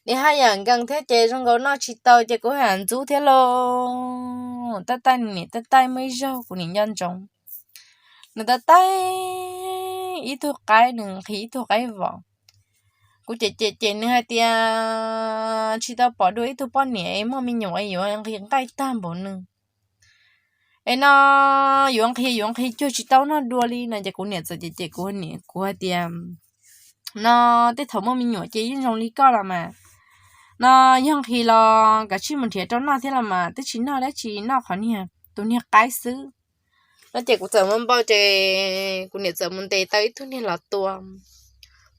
Nws haj yam nkees thiab ces zoo nkaus noj tsis tau ces kuv haj yam ntxub thiab lauj. Tab taij nws niam tab taij muaj ib zaug kuv niam nco ntsoov, nws tab taij ib tug qaib, nws nqhis ib tug qaib vom. kuv cem cem cem nws hais tias tsis tau pom dua ib tug poj niam es muaj me nyuam es yuav nqhis nqaij tag npaum nws es no yuav nqhis yuav nqhis cuag tsis tau noj dua li no ces kuv niam txawm cem cem kuv niam kuv hais tias no tej thaum muaj me nyuam ces yeej zoo li koj los mas, no yog nqhis los kav tsij mus nrhiav rau noj thiab los mas twb tsis noj dab tsi, noj qhov niag tus niag qaib xwb. No ces kuv txawm mus npau ces kuv niam txawm mus ntes tau ib tug niag los tua,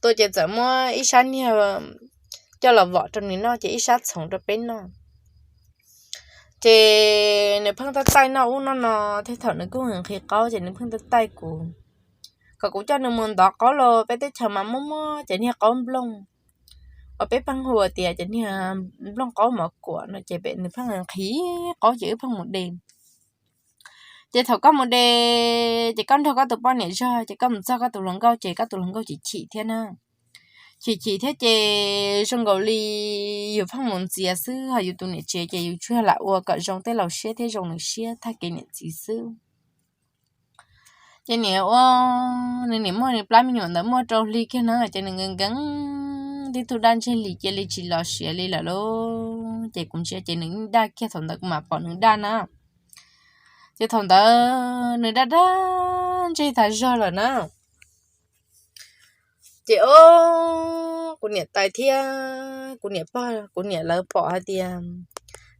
tua ces txawm muab ib sab niag coj los vom rau nws noj ces ib sab txhoov rau peb noj. Ces nws pheej taij taij noj ub noj no, tej thaum nws kuj nqhis qaub ces nws pheej taij taij kuv kom kuv coj nws mus ntov qaub los peb teb chaws mas muaj muaj ces niag qaub nplooj uas peb pheej hu tias ces niag nplooj qaub mov kuam no ces pem nws pheej nqhis qaub ces wb pheej mus de. Ces thaum koj mus de ces koj nrog koj tus poj niam zog ces koj mus txog koj tus hluas nkauj ces koj tus hluas nkauj chim chim thiab na, chim chim thiab ces zoo nkaus li yus pheej mus ntxias xwb ho yus tus niam tsev ces yus tsuas lam ua kom zoo tej laus siab thiab zoo nws siab tag kev niam txiv xwb. Ces niam ua, nws niam muaj nws plab me nyuam ntawd muaj rau hli kiag na ces nws nkees nkees tib tug daj ntseg li cia li tsis los siav li lawm lauj. Ces kuv ntsia ces nws daj kiag, thaum ntawd kuv mam pom nws daj na. Ces thaum ntawd nws daj daj ntseg tas zog lawm na. Ces o, kuv niam tais thiab kuv niam pog kuv niam lawv pom hais tias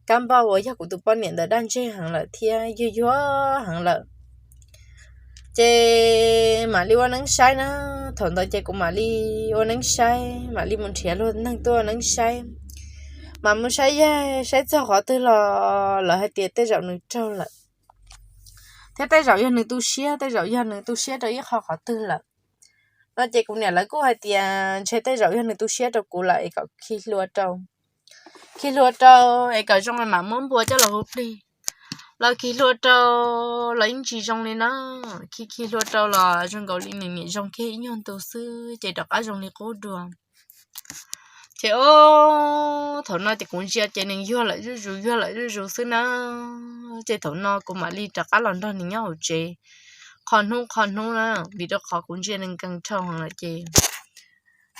kab npauj uas yog kuv tus poj niam ntawd daj ntseg heev lawm thiab yuag yuag heev lawm. Ces mam li ua neeb saib na, thaum ntawd ces kuv mam li ua neeb saib, mam li mus nrhiav luag neeg tuaj ua neeb saib. Mas mus saib yaig saib txog qhov twg los lawv hais tias tej zaum nws raug lawm, thiab tej zaum yog nws tu siab, tej zaum yog nws tu siab rau ib qho qhov twg lawm. No ces kuv niam lawv kuj hais tias ntshe tej zaum yog nws tu siab rau kuv lawm es kom khi hlua rau, khi hlua rau es kom zoo mam muab npua coj los hu plig. Los khi hlua rau los yeej tsis zoo li na, khi khi hlua rau los zoo nkaus li nws niam zoo kiag ib nyuag ntu xwb ces rov qab zoo li qub dua. Ces o, thaum no ces kuv ntsia ces nws yuag lawm zuj zus yuag lawm zuj zus xwb na. Ces thaum no kuv mam li rov qab los nrog nws nyob hauv tsev qho hnub qho hnub na, vim rau qhov kuv ntsia nws nkees dhau heev lawm ces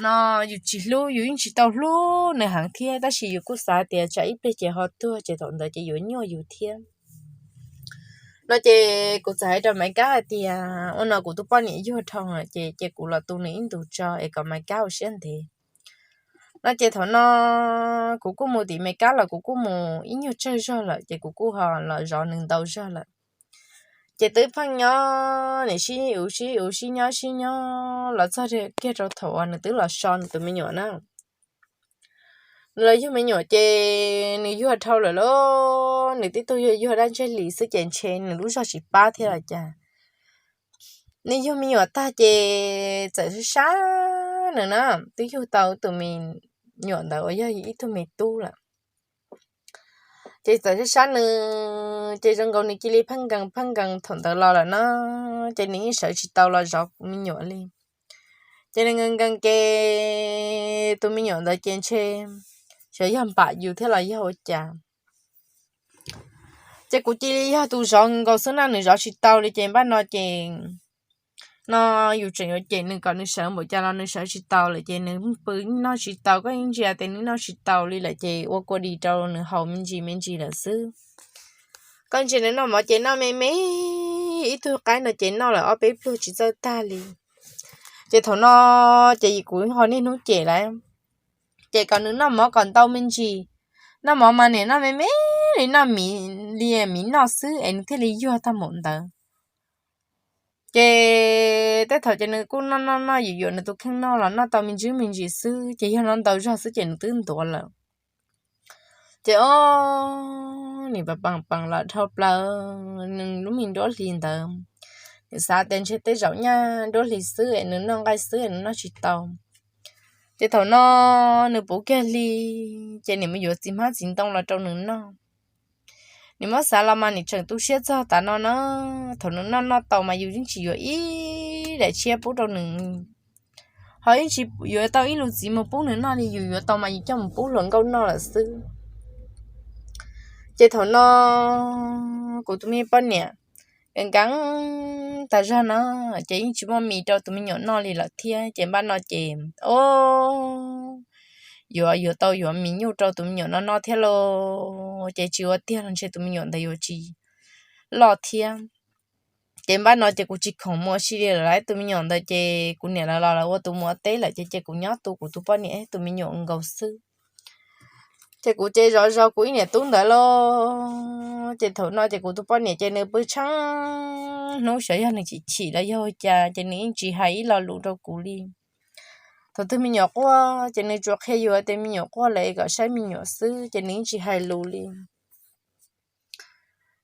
no yus tsis hlub, yus yeej tsis tau hlub nws heev thiab tab sis yus kuj xav tias tsam ib pliag ces ho tuag ces thaum ntawd ces yuav nyuaj yus thiab. No ces kuv txawm hais rau Maiv Kab hais tias ua no kuv tus poj niam yuag dhau lawm ces cia kuv los tu nws ib ntus tso es kom Maiv Kab ua siab ntev. No ces thaum no kuv kuj mus tim Maiv Kab los kuv kuj mus ib nyuag tsawg zog lawm ces kuv kuj ho los zov nws ntau zog lawm. Ces twb pheej nyob nim sib u sib u sib nyob sib nyob los txog kiag rau thaum uas nws twb los so nws tus me nyuam na. Nws los yug me nyuam ces nws yuag dhau lawm lauj, nws tib tug yuag yuag dab ntseg li xwb ces ntshe nws lub zog tsis pab thiab los cas. Nws yug me nyuam tag ces txawm sab sab nws na, twb yug tau tus me nyuam ntawd uas yog ib tug me tub lawm. Ces txawm sab sab nws ces zoo nkaus nws cia li pheej nkees pheej nkees thaum ntawd los lawm na, ces nws yeej sawv tsis tau los zov kuv me nyuam li. Ces nws nkees nkees ces tus me nyuam ntawd ces ntshe xyov yog npam yus thiab los yog ua cas. Ces kuv cia li yog tus zov nkaus xwb na, nws zov tsis tau li ces npaj no ces no yus tseem yuav cem nws kom nws sawv npaum cas los nws sawv tsis tau lawm ces nws pw noj tsis tau, koj yeej ntsia tias nws noj tsis tau li lawm ces ua kua dis rau nws haus me ntsis me ntsis lawm xwb. Koj ntsia nws noj mov ces noj me me, ib tug qaib no ces noj lawm ob peb pluag tsis txawj tag li. Ces thaum no ces kuv ho niaj hnub cem lawm, ces kom nws noj mov kom ntau me ntsis. Noj mov mas nim noj me me li noj miv li miv noj xwb es nws thiaj li yuag tag npaum ntawd. Ces tej thaum ces nws kuj noj noj noj yuam yuam nws tus kheej noj los noj tau me ntsis me ntsis xwb ces yog noj ntau zog xwb ces nws twb ntuav lawm. Ces o, nws pas pas pas los dhau plaws nws lub me nruab hlis ntawd. Nws xav tias ntshe tej zaum nyaj nruab hlis xwb es nws noj nqaij xwb es nws noj tsis tau. Ces thaum no nws puv kiag hli ces nws mus yuav txiv hmab txiv ntoo los rau nws noj. Nws muab xav los mas nws tseem tu siab txog tav no na, thaum nws noj noj tau mas yus yeej tsis yuav ib daim tshiab pub rau nws, ho yeej tsis yuav tau ib lub txiv mus pub nws noj li, yus yuav tau mas yus coj mus pub hluas nkauj noj lawm xwb. Ces thaum no kuv tus me poj niam nkees tag zog no, ces yeej tsis muaj mis rau tus me nyuam noj li lawm thiab. Ces npaj no ces, o, yuav yuav tau yuav mis nyuj rau tus me nyuam no noj thiab lauj, ces tsis ua tiag los ntshe tus me nyuam ntawd yuav tsis loj thiab. Ces npaj no ces kuv tsis khoom mus ua si li lawm, tus me nyuam ntawd ces kuv niam lawv los lawv ua tus mus ua teb lawm, ces ces kuv nyob tu kuv tus poj niam tus me nyuam nkaus xwb. Ces kuv ces zov zov kuv ib niam tub ntawd lauj. Ces thaum no ces kuv tus poj niam ces nws pw tsheej hnub, xyov yog nws chim chim los yog ua cas ces nws yeej tsis hais ib lo lus rau kuv li. Thaum twg me nyuam quaj ces nws tsuas qhia yus tias me nyuam quaj lawm es kom saib me nyuam xwb, ces nws yeej tsis hais lus li.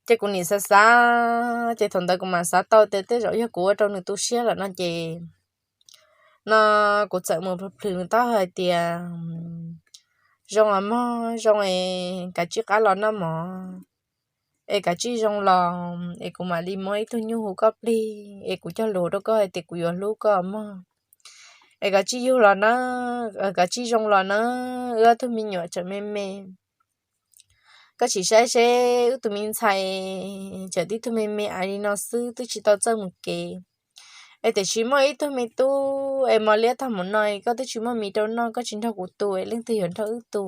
Ces kuv nim xav xav, ces thaum ntawd kuv mam xav tau tias tej zaum yog kuv ua rau nws tu siab lawm no ces, no kuv txawm mus plhws plhws nws taub hau hais tias, zoo os mog, zoo es kav tsij qab los noj mov, es kav tsij zoo los es kuv mam li muab ib tug nyuj hu koj plig es kuv cog lus rau koj hais tias kuv yuav hlub koj mog. Es kav tsij yug los na, kav tsij zoo los na, wb ob tug me nyuam tseem me me. Koj tsis saib seb wb tus me ntxhais tseem tib tug me me aiv li no xwb twb tsis tau txawj mus kev, es tiam sis muaj ib tug me tub es mos liab tag mus no, koj twb tsis muaj mis rau noj, koj tsis nrog kuv tu es leej twg yuav nrog wb tu?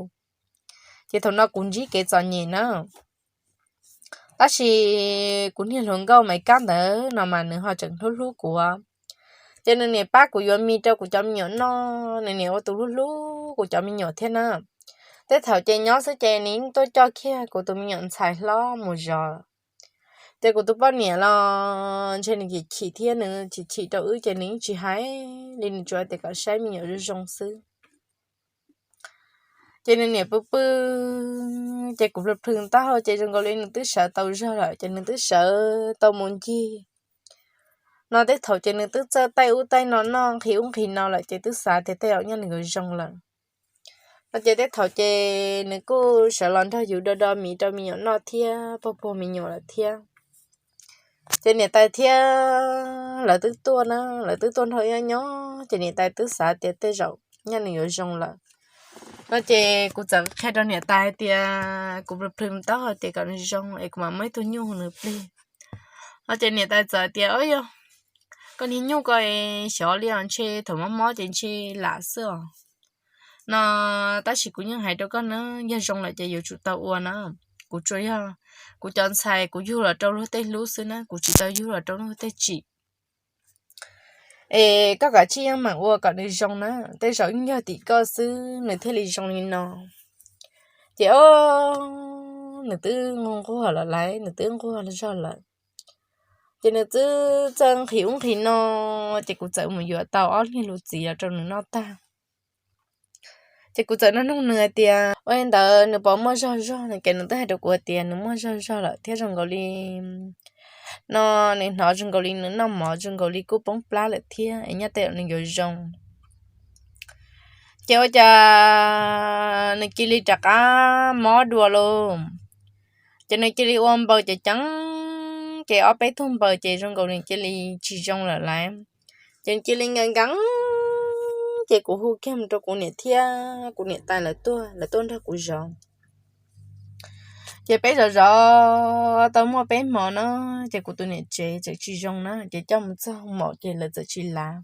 Ces thaum no kuv ntsib kev txom nyem na. Tab sis kuv niag hluas nkauj Maiv Kab ntawd no mas nws ho tseem hlub hlub kuv, ces nws niam pab kuv yuav mis rau kuv cov me nyuam noj, nws niam ua tus hlub hlub kuv cov me nyuam thiab na. Tej thaum ces nyob xwb ces nws yeej tuaj coj kiag kuv tus me nyuam ntxhais hlob mus zov. Ces kuv tus poj niam los ntshe nws chim chim thiab, nws chim chim rau wb ces nws yeej tsis hais li, nws tsuas tias kom saib me nyuam zoo zoo xwb. Ces nws niam pw pw, ces kuv plhws plhws taub hau ces zoo nkaus li nws twb sawv tau zog lawm, ces nws twb sawv tau mus ncig no. Tej thaum ces nws twb txawj taij ub taij no noj nqhis ub nqhis no lawm, ces twb xav tias tej zaum nyaj nws yuav zoo lawm no. Ces tej thaum ces nws kuj sawv los nrog yus do do mis rau me nyuam noj thiab puag puag me nyuam lawm thiab. Ces niam tais thiab lawv twb tuaj na, lawv twb tuaj nrog wb nyob, ces niam tais twb xav tias tej zaum nyaj nws yuav zoo lawm no. Ces kuv txawm qhia rau niam tais hais tias kuv plhws plhws taub hau tias kom nws zoo es kuv mam muab ib tug nyuj hu nws plig no. Ces niam tais txawm tias, o yog koj niag nyuj ko xyov li os, ntshe thaum mob mob ces ntshe lam xwb os no. Tab sis kuv yeej hais rau koj na, yog zoo lawm ces yuav tsum tau ua na. Kuv tsuas yog kuv cov ntxhais kuv yug los rau luag tej hlub xwb na, kuv tsis tau yug los rau luag tej tsim. Es koj kav tsij yeej meem ua kom nws zoo na, tej zaum yeej yog tim koj xwb nws thiaj li zoo li no. Ces o, nws twb nquag nquag lawm lauj, nws twb nquag zog lawm. Ces nws twb txawj nqhis ub nqhis no, ces kuv txawm mus yuav tau ob niag lus txiv los rau nws noj tag. Ces kuv txawm nug nug nws hais tias, ua li ntawd nws puas muaj zog zog no? Ces nws twb hais rau kuv hais tias nws muaj zog zog lawm thiab, zoo nkaus li no nws hnov zoo nkaus li nws noj mov zoo nkaus li kuj poob plab lawm thiab, es nyob tej zaum nws yuav zoo. Ces ua cas nws cia li rov qab mob dua lauj. Ces nws cia li ua npaws ceev ceev, ces ob peb tug npaws ces zoo nkaus nws cia li tsis zoo lawm lauj. Ces nws cia li nkees nkees, ces kuv hu kiag mus rau kuv niam thiab kuv niam tais lawv tuaj, lawv tuaj nrog kuv zov. Ces peb zov zov tau muaj peb hmo na, ces kuv tus niam tsev txawm tsis zoo na, ces coj mus txog maum ces lawv txawm tsis lav.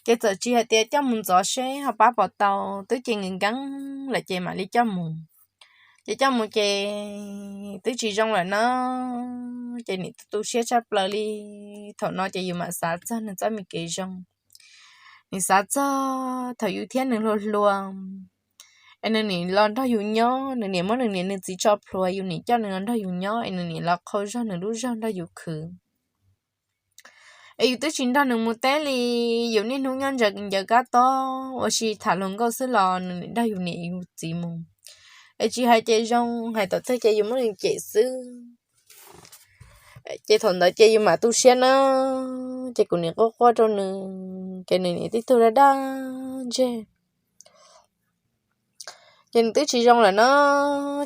Ces txawm tsis hais tias coj mus ntxov seb ho pab puas tau, twb ces nkees nkees lawm ces mam li coj mus. Ces coj mus ces twb tsis zoo lawm na, ces nim tu siab tshaj plaws li. Thaum no ces yus mam xav txog nws txoj me kev zoo, nim xav txog thaum yus thiab nws hluas hluas, es nws nim los nrog yus nyob, nws nim muab nws niam nws txiv tso plhuav, yus nim coj nws los nrog yus nyob, es nws nim los qhau zog nws lub zog nrog yus khwv. Es yus twb tsis nrog nws mus teb li, yus niaj hnub nyob ntsaws ncaws kab tob ua si tham hluas nkauj xwb los nws nim nrog yus niam yus txiv mus. Es tsis hais ces zoo, hais tom twg ces yus muab nws cem xwb. Ces thaum ntawd ces yus mam tu siab na, ces kuv nim quaj quaj rau nws, ces nws nim tib tug daj daj ntseg. Ces nws twb tsis zoo lawm na,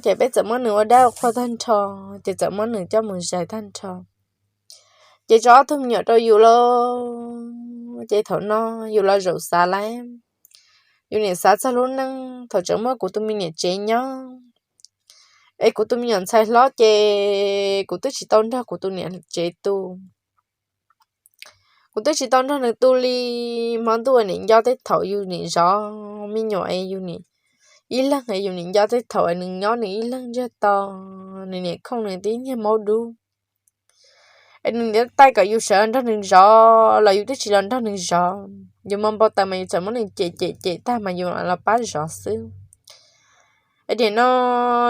ces peb txawm muab nws ua dab ua qhua tag nrho, ces txawm muab nws coj mus zais tag nrho. Ces tso ob tug me nyuam rau yus lauj, ces thaum no yus los zaum xav lawm, yus nim xav txog lub neej thaum tseem muaj kuv tus me niam tsev nyob, Es kuv tus me nyuam ntxhais hlob ces kuv twb tsis tau nrog kuv tus niam tsev tu, kuv twb tsis tau nrog nws tu li. Hmo ntuj niam nco tej thaum yus niam zov me nyuam es yus niam ib leeg es yus niam nco tej thaum es nws nyob nws ib leeg ntsiag to, nws niam khooj nws tib niag maub dub es nws niam taij kom yus sawv los nrog nws zov los yus twb tsis los nrog nws zov, yus mas npau taws mas yus txawm muab nws cem cem cem tag mas yus los pab zov xwb. Es tiam no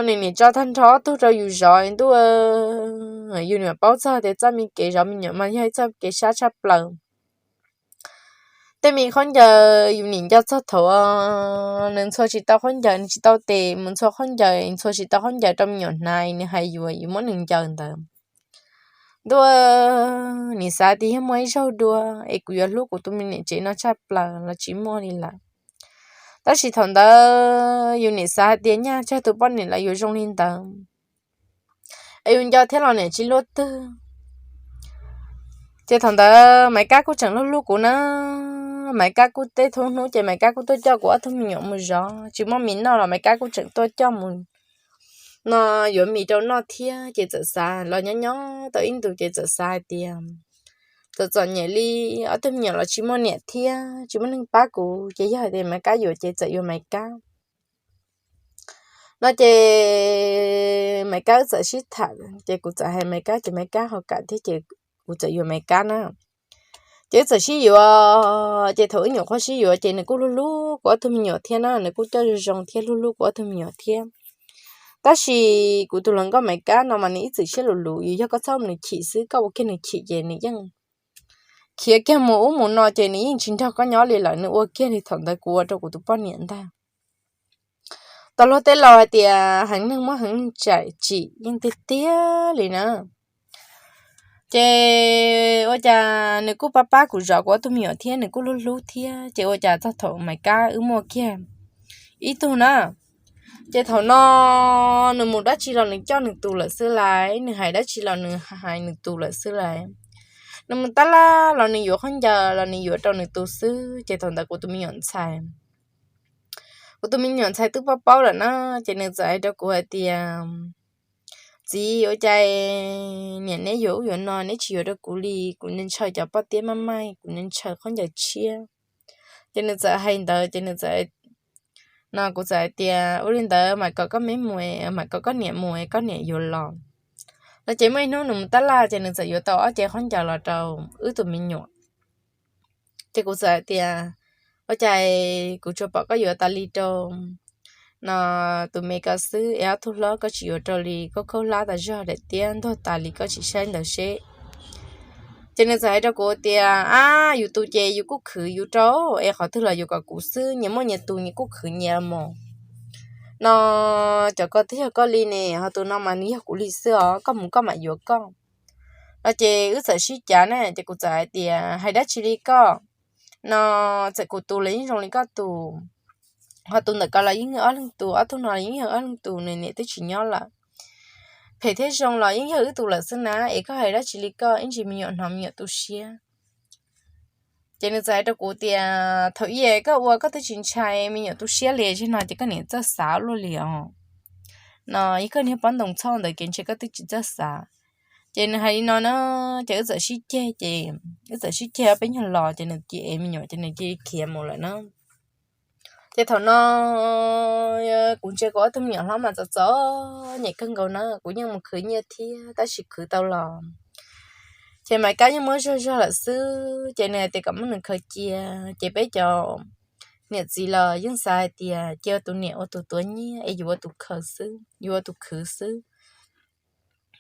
nws niam tso tag nrho ob tug rau yus zov ntuj, yus niam paub txog tias txoj me kev zov me nyuam mas yog ib txoj kev sab tshaj plaws. Tej me khaub ncaws yus niam nco txog thaum nws ntxhua tsis tau khaub ncaws, nws tsis tau tes mus ntxhua khaub ncaws, ntxhua tsis tau khaub ncaws rau me nyuam hnav, nws hais yuav yus muab nws ncaws ntawd. Ntuj, niam xav tias yog muaj ib zaug dua es kuv yuav hlub kuv tus me niam tsev no tshaj plaws los tsis muaj li lawm. Tab sis thaum ntawd yus niam xav hais tias nyaj tsawg tus poj niam los yuav zoo li ntawd, es yus nco thiab los niam tsis luaj twg. Ces thaum ntawd Maiv Kab kuj tseem hlub hlub kuv na. Maiv Kab kuj tej thaum hnub ces Maiv Kab kuj tuaj coj kuv ob tug me nyuam mus zov, tsis muaj mis noj los Maiv Kab kuj tseem tuaj coj mus no, yuav mis rau noj thiab. Ces txawm xav los nyob nyob tau ib ntus ces txawm xav hais tias txom txom nyem li, ob tug me nyuam los tsis muaj niam thiab tsis muaj neeg pab kuv, ces yog hais tias Maiv Kab yuav ces txawm yuav Maiv Kab no. Ces Maiv Kab wb txawm sib tham ces kuv txawm hais Maiv Kab ces Maiv Kab ho kam thiab ces kuv txawm yuav Maiv Kab na. Ces wb txawm sib yuav, ces thaum wb nyuam qhuav sib yuav ces nws kuj hlub hlub kuv ob tug me nyuam thiab na, nws kuj coj zoo zoo thiab hlub hlub kuv ob tug me nyuam thiab. Tab sis kuv tus hluas nkauj Maiv Kab no mas nws ib txwm siab luv luv, yus yog koj txhob ua nws chim xwb, koj ua kiag nws chim ces nws yeej khiav kiag mus ub mus no ces nws yeej tsis nrog koj nyob li lawm, nws ua kiag li thaum ntawd kuv ua rau kuv tus poj niam ntag. Tau luag tej laus hais tias heev neeg muab heev neeg tsim yeej tiag tiag li na. Ces ua cas nws kuj pab pab kuv zov kuv ob tug me nyuam thiab nws kuj hlub hlub thiab, ces ua cas txog thaum Maiv Kab wb muaj kiag ib tug na, ces thaum no nws mus dab tsi los nws coj nws tus lawm xwb lais, nws hais dab tsi los nws hais nws tus lawm xwb lais. Nws mus tab laj los nws yuav khaub ncaws los nws yuav rau nws tus xwb, ces thaum ntawd kuv tus me nyuam ntxhais kuv tus me nyuam ntxhais twb paub paub lawm na, ces nws txawm hais rau kuv hais tias, txiv, ua cas niam neb yuav ub yuav no neb tsis yuav rau kuv li, kuv ntshaw cov pob tiab maj maij, kuv ntshaw khaub ncaws tshiab. Ces nws txawm hais ntawd ces nws txawm, no kuv txawm hais tias ua li ntawd mas kom koj me mus, mas kom koj niam mus, koj niam yuav los no. Ces muaj ib hnub nws mus tab laj ces nws txawm yuav tau ob cev khaub ncaws los rau wb tus me nyuam. Ces kuv txawm hais tias, ua cas kuv tsuas pom koj yuav tas li rau no tus me ko xwb es ob tug hlob koj tsis yuav rau li, koj khaub hlab tas zog daim tiab ntuag tas li, koj tsis saib ntawd seb. Ces nws txawm hais rau kuv tias, ab, yus tus ces yus kuj khwv yus rau, es qhov twg los yuav kom kuv xwb, nyias muaj nyias tus nyias kuj khwv nyias mos no. Cov ko twb yog koj li ne, ho tus no mas nws yog kuv li xwb os, koj mus koj mam yuav koj no. Ces wb txawm sib cav ne, ces kuv txawm hais tias, hais dab tsi li koj no, txawm kuv tus los yeej zoo li koj tus, ho tus ntawm ko los yeej yog ob leeg tus, ob tug no los yeej yog ob leeg tus, nws niam twb tsis nyob lawm. Phem thiab zoo los yeej yog wb tus lawm xwb na, es koj hais dab tsi li koj, ib ntsis me nyuam hnov me nyuam tu siab. Ces nws txawm hais rau kuv tias, thaum ub koj ua koj twb tsis ntshai me nyuam tu siab li, zaum no ces koj niam txawj xav luaj li os no, yog koj niag pob ntoos txhoj ntawd ces ntshe koj twb tsis txawj xav. Ces nws hais li no na, ces wb txawm sib ceg, ces wb txawm sib ceg ob peb nyuag los ces nws cia me nyuam ces nws cia khiav mus lawm na. Ces thaum no kuv ntsia kuv ob tug me nyuam hlob mas txom txom nyem kawg nkaus na, kuv yeej mus khwv nyiaj thiab tab sis khwv tau los ces Maiv Kab yeej muab zog zog lawm xwb, ces nws hais tias kom muab nws khaws cia. Ces peb cov niam txiv los yeej xav hais tias cia tus niam ua tus tuav nyiaj es yus ua tus khaws xwb, yus ua tus khwv xwb.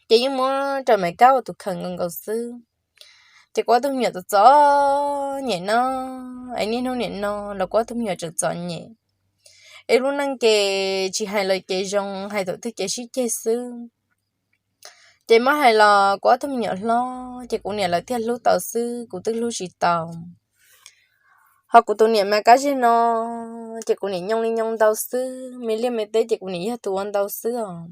Ces yeej muab rau Maiv Kab ua tus khaws nkaus nkaus xwb. Ces kuv ob tug me nyuam txom txom nyem no, es niaj hnub nim no los kuv ob tug me nyuam tseem txom nyem. Es lub neej ces tsis hais los ces zoo, hais thaum twg ces sib ceg xwb. Ces muab hais los kuv ob tug me nyuam hlob ces kuv niam lawv thiaj hlub tau xwb, kuv twb hlub tsis tau. Ho kuv tus niam mas kab zej no ces kuv niam nyoo li nyoo ntau xwb, me liaj me teb ces kuv niam yog tus ua ntau xwb os.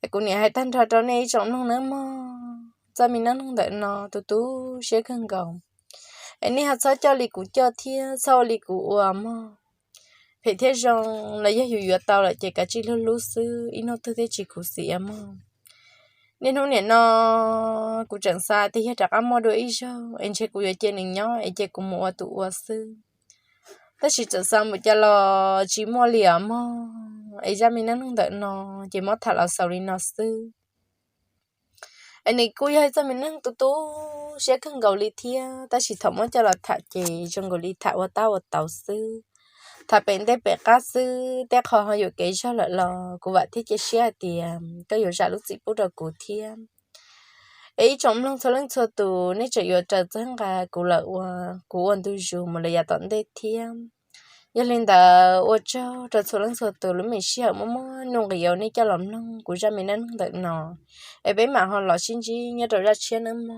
Es kuv niam hais tag nrho rau nej ib tsoom mloog nawb mog, txoj me neej neeg ntawm no tu tu siab kawg nkaus. Es nej ho txhob coj li kuv coj thiab txhob ua li kuv ua mog. phem thiab zoo los yog yus yuav tau lawm ces kav tsij hlub hlub xwb, ib hnub twg thiaj tsis khuv xim mog. Niaj hnub nim no kuv tseem xav tias yog rov qab muaj dua ib zaug es ntshe kuv yuav cia nws nyob es cia kuv mus ua tus ua xwb. Tab sis tseem xav mus cas los tsis muaj li os mog, es zaj me neej neeg ntawm no ces muab tham los xaus li no xwb. Es nws kuj yog ib txoj me neej tu tu siab kawg nkaus li thiab, tab sis thaum muab coj los tham ces zoo nkaus li tham ua tab ua tau xwb. Tham pem ntej pem qab xwb, tej qho ho yuam kev zog lawm los kuv vam thiab cia siab hais tias koj yuav zam lub txim pub rau kuv thiab. Es ib tsoom mloog txhua leej txhua tus, nej tseem yuav raws txhawb nqa kuv lawm ua, kuv ua ntu zus mus lawm yav tom ntej thiab. Yog li ntawd ua tsaug rau txhua leej txhua tus lub me sij hawm muaj muaj nuj nqis uas nej coj los mloog kuv zaj me neej neeg ntawm no. Es peb mam ho los sib ntsib nyob rau zaj tshiab nawb mog.